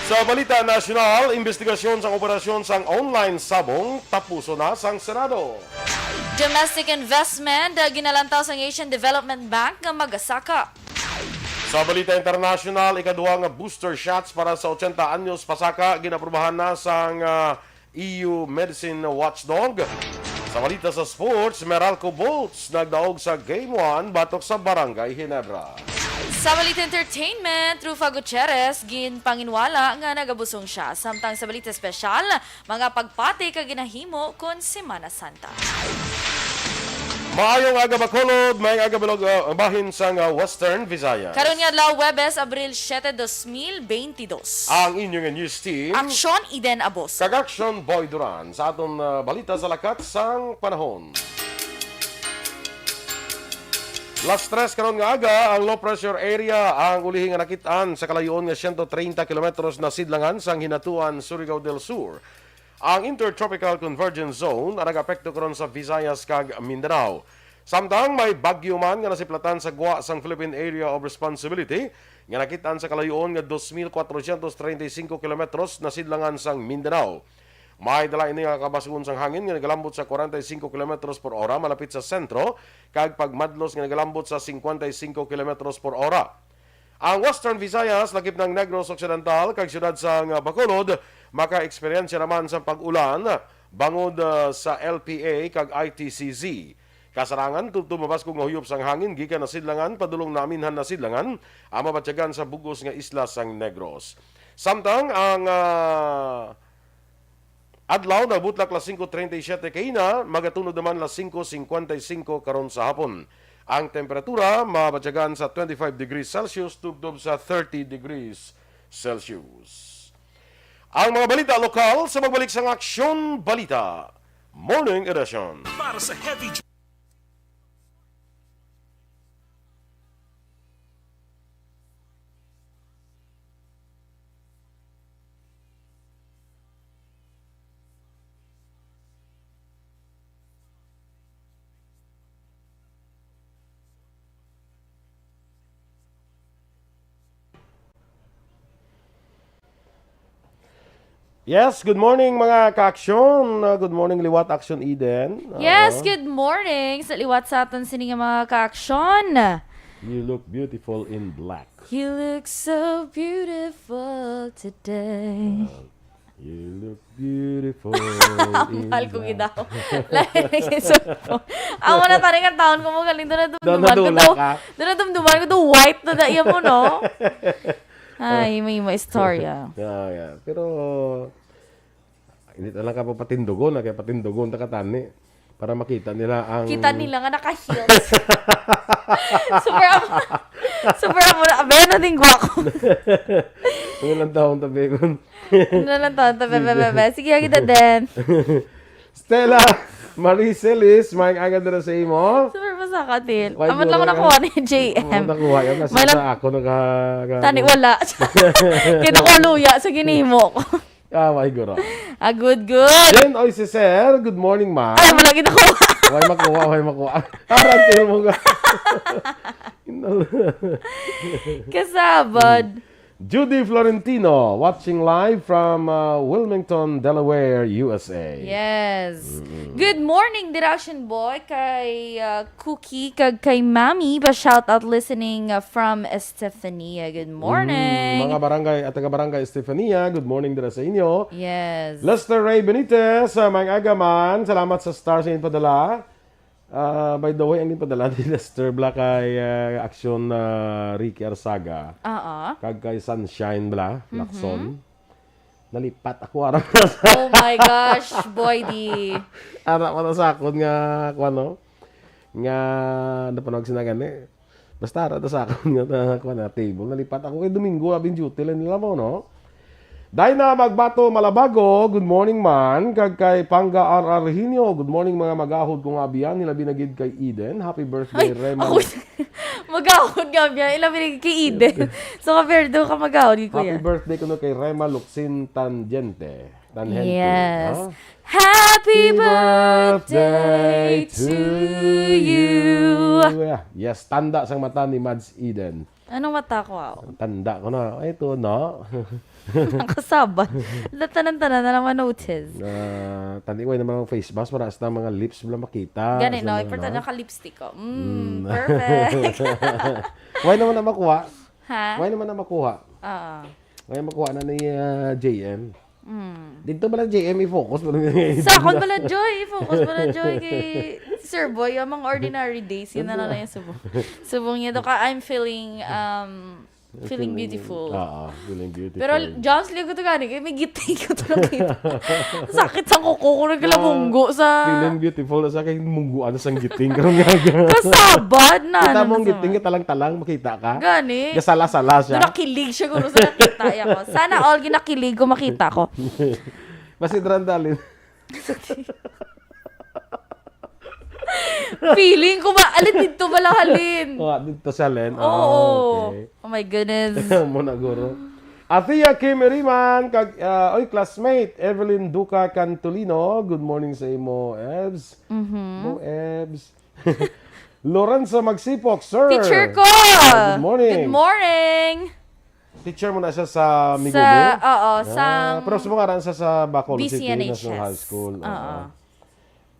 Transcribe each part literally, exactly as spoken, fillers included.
Sa balita nasyonal, investigasyon sang operasyon sang online sabong tapuson na sang Senado. Domestic investment, ah, ginalantaw sang Asian Development Bank nga magasaka. Sa balita internasyonal, ikaduha nga booster shots para sa ochenta anyos pasaka ginaprubahan na sang, ah, E U Medicine Watchdog. Sa balita sa sports, Meralco Bolts nagdaog sa Game one batok sa Barangay Ginebra. Sa balita entertainment, Ruffa Gutierrez ginpanginwala nga nagabusong siya. Samtang sa balita espesyal, mga pagpati ka ginahimo kon Semana Santa. Maayong aga, Bacolod. Maayong aga, Balog-, ah, bahin sang, ah, Western Visayas. Karon nga adlaw, Huwebes, Abril siete, dos mil beintidos. Ang inyo nga news team, Aksyon, Eden Aboso. Kag Aksyon, Boy Duran. Sa aton, ah, balita sa lakat sang panahon. Las tres karon nga aga, ang low pressure area ang ulihi nga nakit-an sa kalayo-on nga siyento treinta kilometros na sidlangan sang Hinatuan, Surigao del Sur. Ang Intertropical Convergence Zone ang nag-apekto karon sa Visayas kag Mindanao. Samtang may bagyo man nga nasiplatan sa gwa sang Philippine Area of Responsibility nga nakit-an sa kalayo-on nga dos mil kwatrocientos treinta y cinco kilometros na sidlangan sang Mindanao. May dala ini nga kabas-on sang hangin nga nagalambot sa kwarenta y cinco kilometros por ora malapit sa sentro kag pagmadlos nga nagalambot sa singkwenta y cinco kilometros por ora. Ang Western Visayas, lakip ng Negros Occidental, kag siyudad sang Bacolod, maka-eksperyensya naman sang pag-ulan bangod, ah, sa L P A kag I T C Z. Kasarangan, tubtob mabaskog nga huyop sang hangin gikan nasidlangan padulong naminhan nasidlangan ang mabatyagan sa bug-os nga isla sang Negros. Samtang ang, ah, adlaw, nagbutlak las singko treinta y siete kaina, magatunod naman las singko singkwenta y singko karon sa hapon. Ang temperatura mabatyagan sa twenty-five degrees Celsius tubtob sa thirty degrees Celsius. Ang mga balita lokal sa pagbalik sang Aksyon Balita Morning Edition. Para sa heavy Yes, good morning, mga ka-aksyon. Uh, good morning, liwat Aksyon Eden. Yes, uh-huh. Good morning sa liwat sa aton sini nga mga ka-aksyon. You look beautiful in black. You look so beautiful today. Uh, you look beautiful in black. Mahal ko gid ako. Lain na yung suot ko. Amo na, tani nga taon ko mo, galing doon na dumduman ko. Doon na dumduman ko, do white na daya mo, no? Ay, may, may istorya. Yeah, yeah. Pero, hindi talaga papatindugon, ah, kaya patindugon ta katani para makita nila ang Kita nila nga naka-heels. Super amo, super amo na. Abe, ano ding gwako? Ang ilang taon tabi ko. Ano lang taon tabi, bebe, bebe. Sige, kita din. Stella Marie Celis, may aga dira sa imo. Super pa sa katil. Why Amat mo lang ko na- nakuha ni J M. Mo nakuha yan, kasi May lang- sa ako naka- ka- Tani, wala. Kaya ko luya sa ginimo ko. Ah, may guro. Ah, good, good. Jen Oy, si Sir, good morning, ma'am. Ay, wala kita ko. Way makuha, way makuha. Aran, pero mo ka. Kasabad. Judy Florentino, watching live from, uh, Wilmington, Delaware, U S A. Yes. Mm-mm. Good morning, Direction Boy, kay, uh, Cookie, kag kay Mami. Pa shout out listening, uh, from Estefania. Good morning. Mm, mga barangay at taga barangay Estefania, good morning dira sa inyo. Yes. Lester Ray Benitez, uh, may aga man. Salamat sa stars nga inpadala. Ah, by the way, ang ginpadala ni Lester bala kay, ah, Aksyon, ah, Ricky Arzaga. Oo. Kag kay Sunshine bala, Mhm. Lacson. Nalipat ako, aram. Oh my gosh, Boy D. Ara pa na sa akon nga, kuwan, no? Nga, ano pa nag sinagan eh? Basta ara ta sa akon nga, ah, kuwan na, table. Nalipat ako kay Domingo, abing duty lang nila mo, no? Dina Magbato Malabago, good morning man. Kag kay Panga R R Hinio, good morning mga magahod ko nga abyan, hilabi na gid kay Eden. Happy birthday, Ay, Rema. Ako, magahod nga abyan, hilabi na gid kay Eden. So, kaperdo ka magahod gid, Happy kuya. Birthday kuno kay Rema Luxin Tangente. Tangente, Yes. Ha? Happy birthday to you. Yes, tanda sang mata ni Mads Eden. Anong mata ko, aw? Tanda ko na. Ay, ito, no? Nakasabad. Tanan-tanan na lang ma-notice. Na, tandi ko yung mga face mask para sa mga lips mo lang makita. Gani, Sa no? mga, Importante no? naka-lipstick ko. Mm, Mm. perfect. Why naman na makuha? Ha? Why naman na makuha? Oo. Why makuha na ni, ah, J M? Mm. Dito ba lang J M i-focus mo lang? Sa akon bala, Joy, i-focus mo na, Joy, kay Sir Boy, yung mga ordinary days, yun na lang yung subong. Subong niya, doka, I'm feeling, um, feeling beautiful. Oo, feeling beautiful. Pero, Jones, ligo to gani, kay may giting ko to nakita. Sakit sa kuko ko, nagkalabunggo sa Feeling beautiful, sa kay mungguan sa giting, karon nga. Kasabad na, Kita ano mo ang na sa giting, talang-talang, makita ka? Gani. Gasala-sala siya. Doon nakilig siya, guro, sa nakita niya ko. Sana all ginakilig ko, makita ko. Basi, Drandalin. Feeling ko ba, alin dito bala halin? Oh, dito sa Len. Oo. Ah, okay. Oh my goodness. Mo na, guro. Athea Kim Iriman, kag, ah, oy, classmate, Evelyn Duca Cantolino. Good morning sa imo, Ebs. Mhm. Mo, Ebs. Lorenzo Magsipok, sir. Teacher ko! Ah, good morning. Good morning. Teacher mo na siya sa Migogo? Sa, oo, Ah, sang pero sa mga aran sa, sa Bacolod City National High School. B C N H S. Oo. Oo.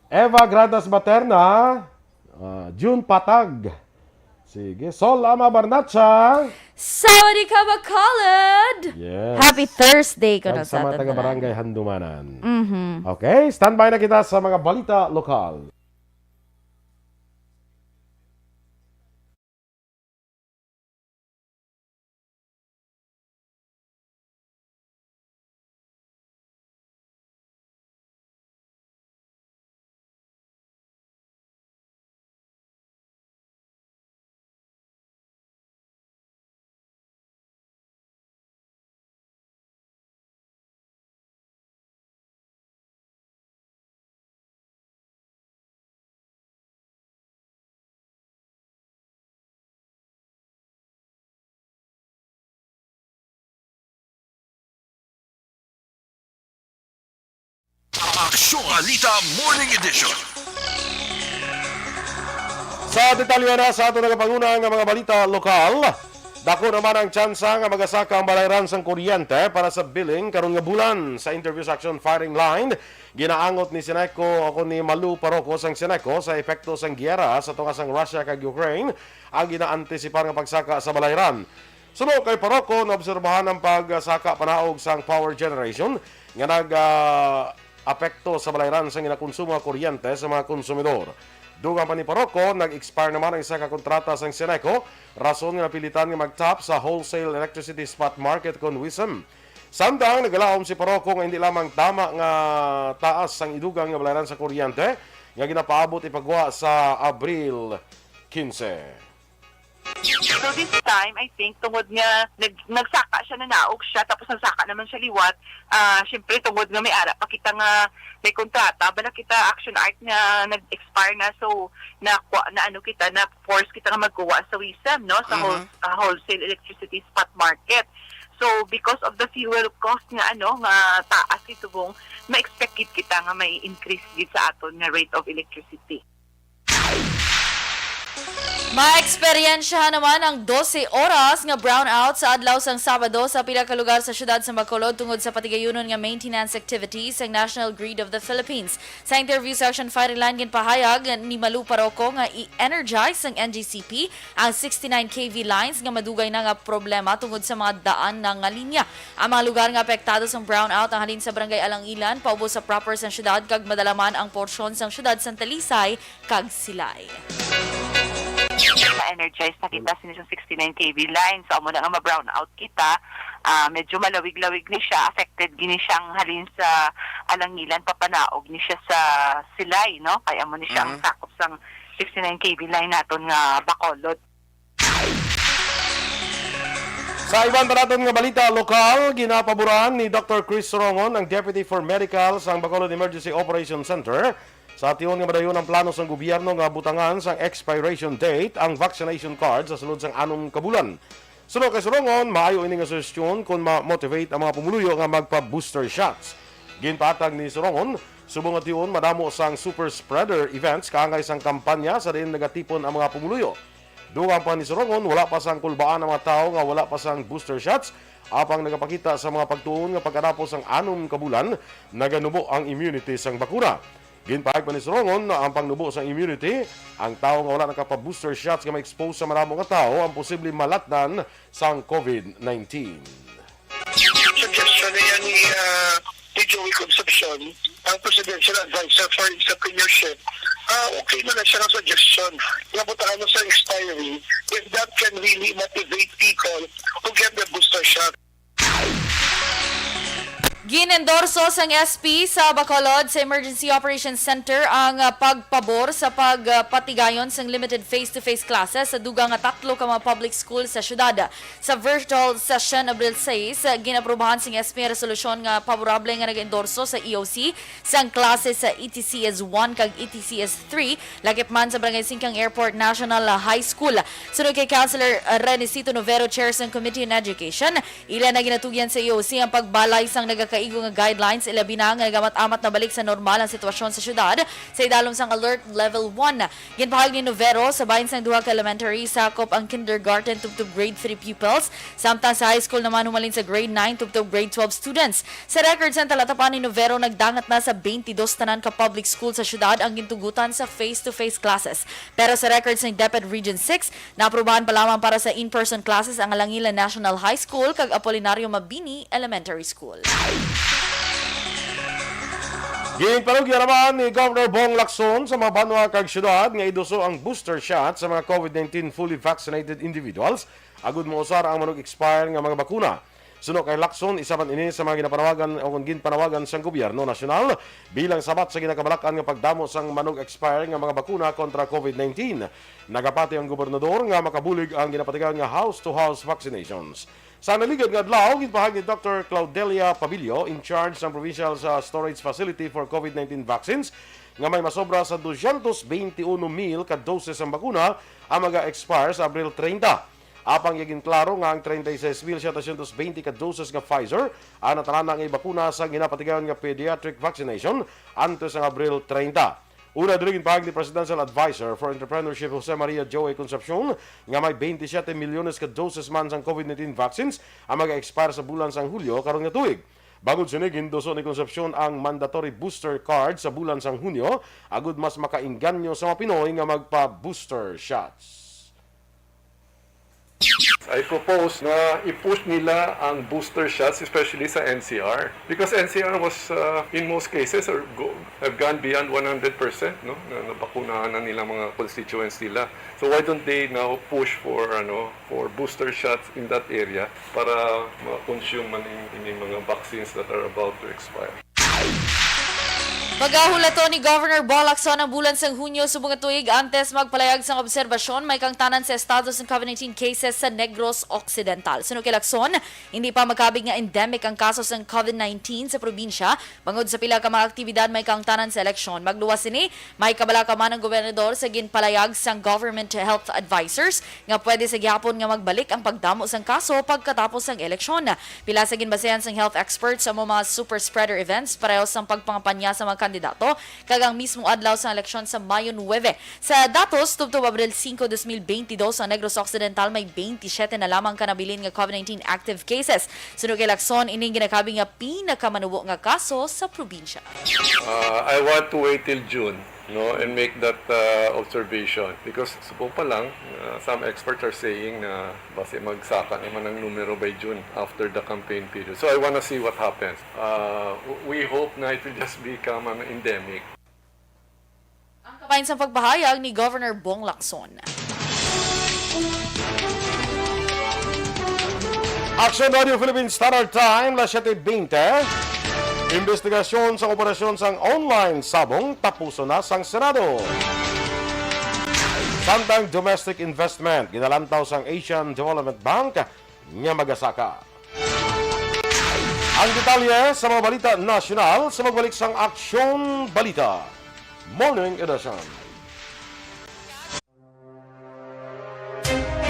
Eva Gradas Baterna, ah, June Patag. Sige. Sol Ama Barnacha. Sawadee ka, Bacolod! Yes. Happy Thursday ko Kag na sa sa mga aton taga tanan. Barangay Handumanan. Mhm. Okay, standby na kita sa mga balita lokal. Aksyon Balita Morning Edition. Sa detalye na sa ato nagapanguna nga mga balita lokal, dako naman ang tsansa nga magasaka ang balayran sang kuryente para sa billing karon nga bulan. Sa interview sa Action Firing Line, ginaangot ni Seneco o ni Malu Paroko sang Seneco sa epekto sang giyera sa tunga sang Russia kag Ukraine ang ginaantisipar nga pagsaka sa balayran. Suno kay Paroko, naobserbahan ang pagsaka panaog sang power generation nga nag, ah, apekto sa balayran sang ginakonsumo nga kuryente sa mga konsumidor. Dugang pa ni Paroko, nag-expire naman ang isa ka kontrata sang Seneco, rason nga napilitan nga mag-tap sa wholesale electricity spot market kon WESM. Samtang nagalaom si Paroko nga hindi lamang tama nga taas ang idugang nga balayran sa kuryente nga ginapaabot ipagwa sa Abril quince. So this time, I think, tungod nga nag-, nagsaka siya, nanaog siya, tapos nagsaka naman siya liwat, ah, syempre, tungod nga may ara pa kita nga may kontrata, bala kita Action Art nga nag-expire na, so na, na ano kita, na force kita nga magkuha sa WESM, no? Sa whole-, Mhm. ah, wholesale electricity spot market. So because of the fuel cost nga, ano, nga taas, itubong, ma-expect gid kita nga may increase gid sa aton nga rate of electricity. Maeksperiensyahan naman ang dose oras nga brownout sa adlaw sang Sabado sa pila ka lugar sa siyudad sa Bacolod tungod sa patigayunon nga maintenance activities sang National Grid of the Philippines. Sa interview sa Action Firing Line, ginpahayag ni Malu Paroko nga i-energize sang N G C P ang sixty-nine K V lines nga madugay na nga problema tungod sa mga daan na nga linya. Ang mga lugar nga apektado sang brownout ang halin sa Barangay Alangilan, paubos sa proper sang siyudad, kag madala man ang porsyon sang siyudad sang Talisay kag Silay. Ma-energize na kita sini sa sixty-nine K V line. So, amo na nga ma-brown out kita. Ah, medyo malawig-lawig ni siya. Affected gini siyang halin sa Alangilan, papanaog ni siya sa Silay, no? Kay amo ni siya ang Mhm. sakop sang sixty-nine K V line naton nga Bacolod. Sa iban pa naton nga balita lokal, ginapaboran ni Doctor Chris Sorongon, ang Deputy for Medical sang Bacolod Emergency Operation Center, sa tion nga madayon ang plano sang gobyerno nga butangan sang expiration date ang vaccination card sa sulod sang anom ka bulan. Suno kay Sorongon, maayo ini nga suhestyon kon ma-motivate ang mga pumuluyo nga magpa-booster shots. Ginpatag ni Sorongon, subong nga tion madamo sang super spreader events kaangay sang kampanya sa diin nagatipon ang mga pumuluyo. Dugang pa ni Sorongon, wala pa sang kulbaan ang mga tawo nga wala pa sang booster shots, apang nagapakita sa mga pagtuon nga pagkatapos sang anom ka bulan, naganubo ang immunity sang bakuna. Ginpahayag pa ni Sorongon na ang pangnubo sang immunity, ang tawo nga wala nakapa-booster shots nga ma-expose sa madamo nga tawo ang posible malatnan sang COVID nineteen. Suggestion na yan ni, ah, ni Joey Concepcion, ang presidential advisor for entrepreneurship. Ah, okay na lang siya ng suggestion. Nabutangan mo sa expiry, if that can really motivate people to get the booster shot. Gin-endorso sang S P sa Bacolod sa Emergency Operations Center ang ah, pagpabor sa pagpatigayon sang limited face-to-face classes sa dugang nga tatlo ka mga public school sa syudad. Sa virtual session Abril sais, ah, gin-aprubahan sang S P ang resolusyon nga paborable nga nag-endorso sa E O C sang klase sa E T C S one kag E T C S three, lakip man sa Barangay Singkang Airport National High School. Sunod kay Councilor Renesito Novero, Chair sang Committee on Education, ila na ginatugyan sa E O C ang pagbalay sang nagakaigo nga guidelines, ilabi na nga nagamat-amat na balik sa normal ang sitwasyon sa syudad sa idalom sang Alert Level one. Ginpahayag ni Novero, sa bahin sang duha ka elementary, sakop ang kindergarten tubtob grade three pupils, samtang sa high school naman humalin sa grade nine tubtob grade twelve students. Sa record sang talatapan ni Novero, nagdangat na sa twenty-dos tanan ka public school sa syudad ang gintugutan sa face-to-face classes. Pero sa record sang DepEd Region six, naaprubahan pa lamang para sa in-person classes ang Alangilan National High School kag Apolinario Mabini Elementary School. Ginpanugya naman ni Governor Bong Lacson sa mga banwa kag syudad nga iduso ang booster shot sa mga COVID nineteen fully vaccinated individuals agud mausar ang manug-expire nga mga bakuna. Suno kay Lacson, isa man ini sa mga ginapanawagan o kon ginpanawagan sang gobyerno nasyonal bilang sabat sa ginakabalakan nga pagdamo sang manug-expire nga mga bakuna kontra COVID nineteen. Nagapati ang gobernador nga makabulig ang ginapatigayon nga house-to-house vaccinations. Sa naligad nga adlaw, ginpahayag ni Doctor Claudelia Pabillo, in charge sang provincial sa storage facility for COVID nineteen vaccines, nga may masobra sa dosyentos benti uno mil ka doses sang bakuna ang maga-expire sa Abril treinta. Apang iya ginklaro nga ang treinta y seis mil setecientos veinte ka doses nga Pfizer ang natalana nga ibakuna sa ginapatigayon nga pediatric vaccination antes sang Abril treinta. Una diri, ginpahayag ni Presidential Advisor for Entrepreneurship Jose Maria Joey Concepcion nga may twenty-seven milyones ka doses man sang COVID nineteen vaccines ang maga-expire sa bulan sang Hulyo karon nga tuig. Bangod sini, ginduso ni Concepcion ang mandatory booster card sa bulan sang Hunyo agud mas makainganyo sa mga Pinoy nga magpa-booster shots. I propose na i-push nila ang booster shots, especially sa N C R. Because N C R was, uh, in most cases, or go, have gone beyond one hundred percent, no? Na nabakunahan na nilang mga constituents nila. So why don't they now push for, ano, for booster shots in that area para ma-consume man in, in mga vaccines that are about to expire? Pagahulaton ni Governor Bong Lacson ang bulan sang Hunyo subong nga tuig antes magpalayag sang obserbasyon may kaangtanan sa estado sang COVID nineteen cases sa Negros Occidental. Suno kay Lacson, hindi pa makabig nga endemic ang kaso sang COVID nineteen sa probinsya bangod sa pila ka mga aktibidad may kaangtanan sa eleksyon. Magluwas sini, may kabalaka man ang gobernador sa ginpalayag sang government health advisors nga pwede sa gihapon nga magbalik ang pagdamo sang kaso pagkatapos sang eleksyon. Pila sa ginbasehan sang health experts sa mga super spreader events pareho sang pagpangampanya sa mga kandidato kag ang mismo adlaw sang eleksyon sa Mayo nuebe. Sa datos, tubtob Abril singko, dos mil benti dos, ang Negros Occidental may benti siyete na lamang ka nabilin nga COVID nineteen active cases. Suno kay Lacson, ining ginakabig nga pinakamanubo nga kaso sa probinsya. Uh, I want to wait till June, no, and make that uh, observation because subong pa lang, uh, some experts are saying na basi magsaka naman ang numero by June after the campaign period. So I want to see what happens. Uh, w- we hope na it will just become an endemic. Ang kabahin sang pagpahayag ni Governor Bong Lacson. Action Radio Philippines Standard Time, las siete veinte. Investigasyon sa operasyon sang online sabong tapuson na sang Senado. Samtang domestic investment, ginalantaw sang Asian Development Bank nga magasaka. Ang detalye sa mga balita nasyonal sa magbalik sang Aksyon Balita Morning Edition.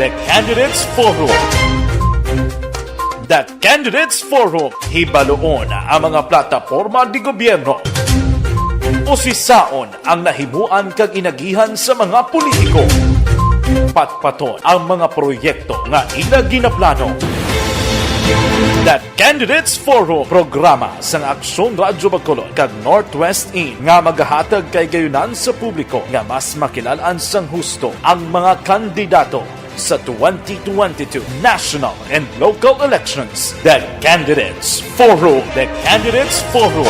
The Candidates Forum. The Candidates Forum, hibaluon ang mga plataporma di gobyerno. Usisaon ang nahimuan kag inagihan sa mga politiko. Patpaton ang mga proyekto nga ila ginaplano. The Candidates Forum, programa sang Aksyon Radyo Bacolod kag Northwest Inn nga magahatag kahigayonan sa publiko nga mas makilalan sang husto ang mga kandidato sa twenty twenty-two national and local elections. The Candidates Forum. The Candidates Forum,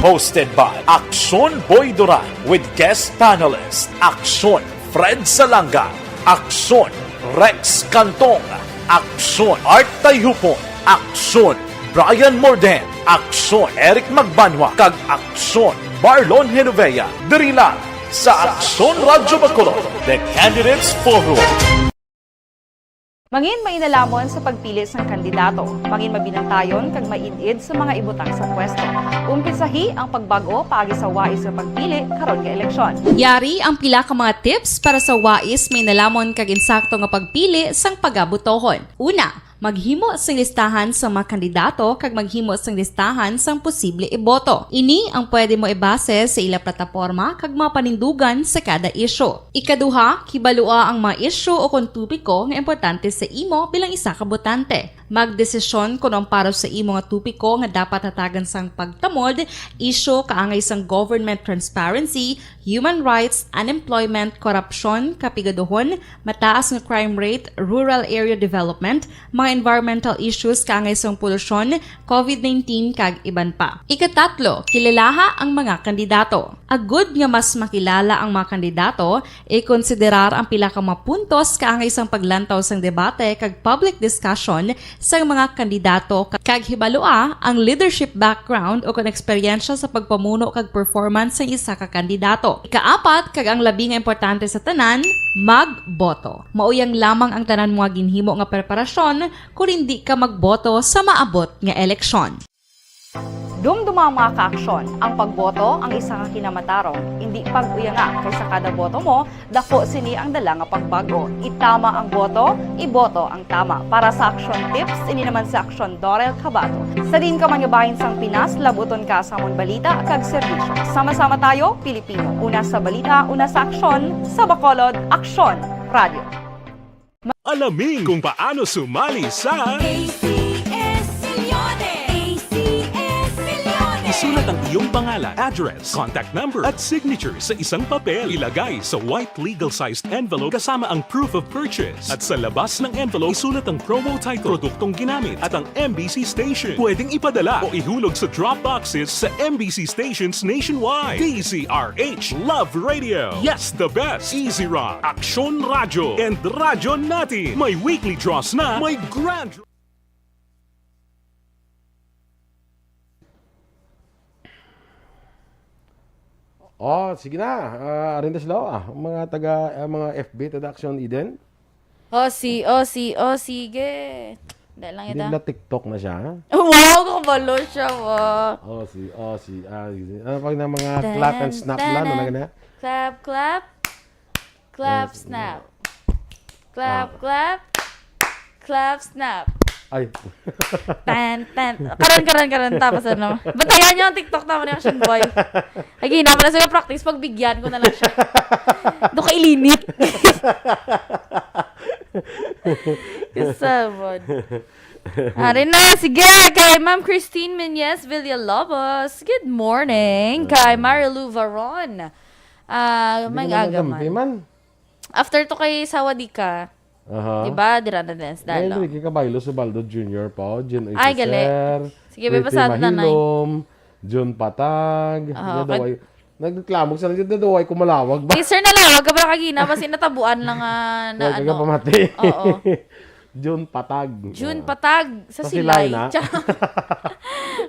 hosted by Aksyon Boy Duran with guest panelist Aksyon Fred Salanga, Aksyon Rex Cantong, Aksyon Art Tayhupon, Aksyon Brian Morden, Aksyon Eric Magbanwa, kag Aksyon Marlon Genovea. Diri lang sa Aksyon Radyo Bacolod, The Candidates Forum. Mangin mainalomon sa pagpili sang kandidato. Mangin mabinantayon kag maid-id sa mga ibutang sa pwesto. Umpisahi ang pagbag-o paagi sa wais nga pagpili karon nga eleksyon. Yari ang pila ka mga tips para sa wais mainalomon kag insakto nga pagpili sang pagabotohon. Una, maghimo sing listahan sa mga kandidato kag maghimo sing listahan sang posible iboto. Ini ang pwede mo ibase sa ila plataporma kag mga panindugan sa kada isyu. Ikaduha, kibalua ang mga isyu o kon topiko nga importante sa imo bilang isa ka botante. Magdesisyon kon ang para sa imo nga topiko nga dapat hatagan sang pagtamod, isyu kaangay sang government transparency, human rights, unemployment, korupsyon, kapigaduhon, mataas nga crime rate, rural area development, mga environmental issues kaangay sang polusyon, covid nineteen, kag iban pa. Ikatatlo, kilalaha ang mga kandidato. Agud nga mas makilala ang mga kandidato, ikonsiderar ang pila ka mga puntos kaangay sang paglantaw sang debate kag public discussion sang mga kandidato, kag hibalua ang leadership background o kon eksperyensya sa pagpamuno kag performance sang isa ka kandidato. Ikaapat, kag ang labi nga importante sa tanan, magboto. Mauyang lamang ang tanan mo nga ginhimo nga preparasyon kon indi ka magboto sa maabot nga eleksyon. Dumduma ang mga kaaksyon. Ang pagboto ang isa ka kinamatarong. Indi pag-uyanga, kay sa kada boto mo, dako sini ang dala nga pagbago. Itama ang boto, iboto ang tama. Para sa aksyon tips, ini naman si Aksyon Dorel Cabato. Sa diin ka man nga bahin sang Pinas, labuton ka sa amon balita kag serbisyo. Sama-sama tayo, Pilipino. Una sa balita, una sa aksyon, sa Bacolod, Aksyon Radio. Alamin kung paano sumali sa A C S Millones. A C S Millones. Isulat ang iyong pangalan, address, contact number, at signature sa isang papel. Ilagay sa white legal-sized envelope kasama ang proof of purchase. At sa labas ng envelope, isulat ang promo title, produktong ginamit, at ang M B C station. Pwedeng ipadala o ihulog sa drop boxes sa M B C stations nationwide. D Z R H Love Radio. Yes, the best. Easy Rock, Aksyon Radyo, and Radyo Natin. May weekly draws na, may grand dra- Oh, sige na. Ah, arinda sila, ah. Ang mga taga, ah, mga F B, taga Aksyon Eden. O, si, o, si, o, sige. Dahil lang Hindi ito. na TikTok na siya, ha? Wow, kabalo siya, wa. Oh, si, oh, si, ah, ano pag na mga Tan, clap and snap tan, lang, ano tan. na? Clap, clap. Clap, Oh, si- snap. Clap, Ah. clap. Clap, snap. Ay. Tan, tan. Karon, karon, karon. Tapos ano? Bantayan niyo ang TikTok naman ni Action Boy. Lagi na pala sila practice. Pagbigyan ko na lang siya. Doon ka ilinit. Kasabon. Ari na, sige. Kay Ma'am Christine Menyes Villalobos. Good morning. Kay Marilu Varon. Ah, Hindi may naman aga nagampi man. man. After to kay Sawadika. Aha. Di ba? Dira na din sa Ngayon, dalo. Ricky Caballo, Subaldo Junior pa. Jun Ay, gali. Isoser, Sige, may Ricky pasado na, Nay. Mahilom, Jun Patag. Aha, Nga daw kag- ay, nagreklamo sila, nga daw ay kumalawag ba? Kay Sir Nalawag ka ba kagina? Basi natabuan lang, ah, na Wag ka ano. pamati. Oo. Jun Patag. Jun Ah. Patag sa Sa Silay. Silay na.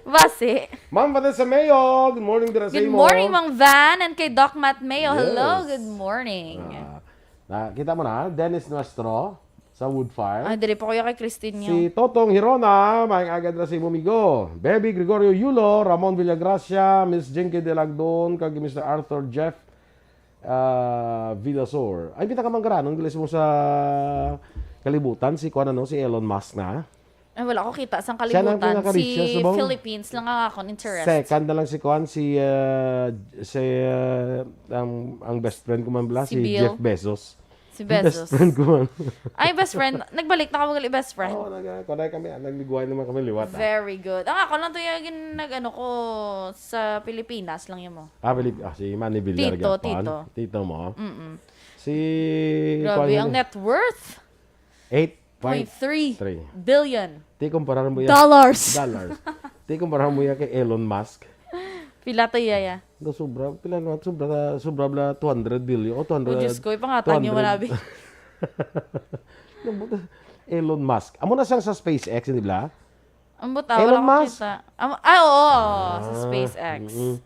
Basi. Ma'am Vanessa Mayo, good morning, dira sa Good imo. morning, Mang Van, and kay Doc Matt Mayo. Hello, Yes. good morning. Ah, nakita mo na, Dennis Nuestro sa Woodfire. Ah, diri po kayo kay Christine Si nyo. Totong Hirona, maayong aga dira sa imo, amigo. Baby Gregorio Yulo, Ramon Villagracia, Miss Jinky Delagdon, kag Mister Arthur Jeff, ah, Villasor. Ay, pinakamanggaranon, gilis mo sa kalibutan, si kuan, ano, si Elon Musk na. Ay, wala ko kita sang Siya na ang kalibutan. pinaka-richest, Si subong. Philippines lang ang akong interest. Second na lang si kuan, si, ah, si, ah, ang, ang best friend ko man bala, Si si Bill. Jeff Bezos. Si Best Bezos. Friend ko man. Ay, best friend. Nagbalik na ka magali best friend. Oo, nag-, kunay kami, ah, nagligway naman kami liwat, ah. Very good. Ang ako lang to yung gin-, nag-ano ko sa Pilipinas lang yun mo. Ah, Pilip-, ah, si Manny Villar Tito, Gapon. Tito. Tito mo. Mm-mm. Si, Grabe, kuwan ang yun eh. Net worth. Eight point three billion. Ti kumparar mo yan. Dollars. Dollars. Ti kumparar mo yan kay Elon Musk. Pila to, Yaya? No, sobra. Pila na? Sobra, sobra bla two hundred billion. O, two hundred, Oh, Diyos ko, ipangatan niyo, two hundred. Manabi. Nabot-, Elon Musk. Amo na siyang sa SpaceX, di ba? Ang buta, Elon wala ko Musk? Kita. Am-, ah, oo, sa Ah, SpaceX. Mm-mm.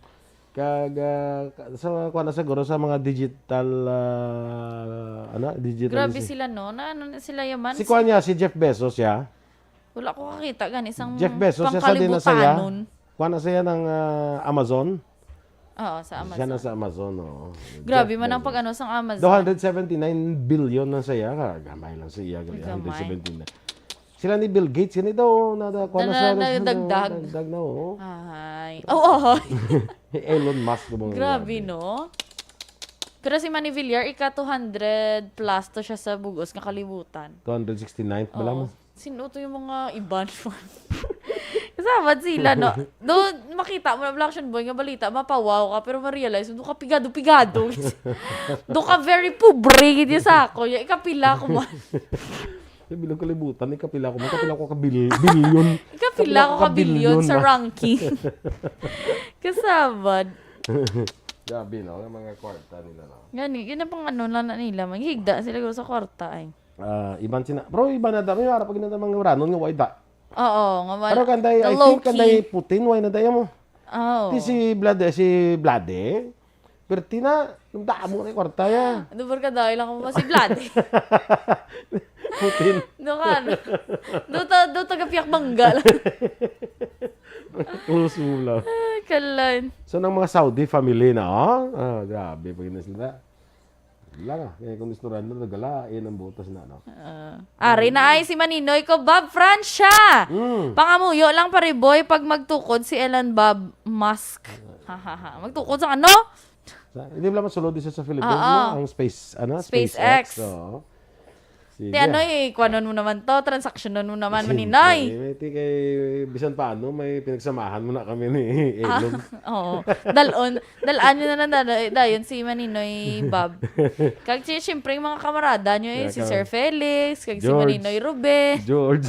Kag, ah, ka-, sa, kuwan na siguro sa mga digital, ah, ano, digital Grabe si-, sila, no? Na, ano na sila yaman? Si kuwan niya, si Jeff Bezos, ya? Wala ko kakita, gani, sang Jeff Bezos, siya sa din na siya. Pangkalibutanon. Kuwan na siya ng, ah, Amazon? Oo, sa Siya na Amazon. Sa Amazon, oo. Grabe Jeff man ang Bezos. Pag-ano sang Amazon. Two hundred seventy-nine billion na siya. Ka-, gamay lang siya, gali, Gamay. Hundred seventy-nine. Sila ni Bill Gates, gani daw, nada, kuwan na Na, siya, na, na, nadagdag. Dagdag na, oo. Ay. Oo, ay. Elon Musk, mga Grabe, grabe. No? Pero si Manny Villar, ika two hundred plus to siya sa bugos nga kalibutan. Two hundred sixty-nine, bala Oo. Mo? Sino to yung mga iban? Kasabad sila, no? Do, makita mo na Black Action Boy nga balita, mapawaw ka, pero ma-realize mo, do ka pigado-pigado. Do ka very pobre, gid sa ako. Ya, ikapila ko man. Sa bilog kalibutan, ikapila ko man, ikapila ko ka bil-, bilyon. Ikapila ko ka bilyon sa ranking. Kasabad. Grabe, no? Ang mga kwarta nila, no? Gani, yun ang pang ano na, na nila. Maghigda sila sa kwarta, ay. Ah, iban sina-, bro, iban na dami, wala pa ginatang mga uranon nga wala da. Oo, nga wala. Pero kanday, The I low think kanday key. Putin, wala na daya mo. Oo. Di si Vlade, si Vlade, perti na, nung damo na yung kwarta ya. Ano ba ka dahil lang mo si Vlade? Putin. Do ka, ano? Do ta-, do taga Piakbangga lang. Close mo lang. Ay, kalan. So, ng mga Saudi family na, oh? Ah, grabe, pag sila. Wala nga. Kaya kung istoryahan mo, nagalain ang butas na, no? Ah. Ari na ay si Maninoy ko, Bob Francia! Mm. Pangamuyo lang, pare boy, pag magtukod si Elon Bob Musk. Ha, ha, ha. Magtukod sa ano? Sa, hindi lang masulod isa sa Philippines, Oo. No? Ang space, ano? SpaceX. SpaceX. Oo. Sige. Ti ano eh, kwanon mo naman to, transactionon mo naman, Siyempre, Maninoy. May ti kay, bisan paano, may pinagsamahan mo na kami ni Ah, Elon. Oo. Dalon, Dalaan nyo na lang da-, dayon si Maninoy Bob. Kag si, siyempre, yung mga kamarada nyo, eh, Yeah, si ka-, Sir Felix, kag si George. Maninoy Ruben. George.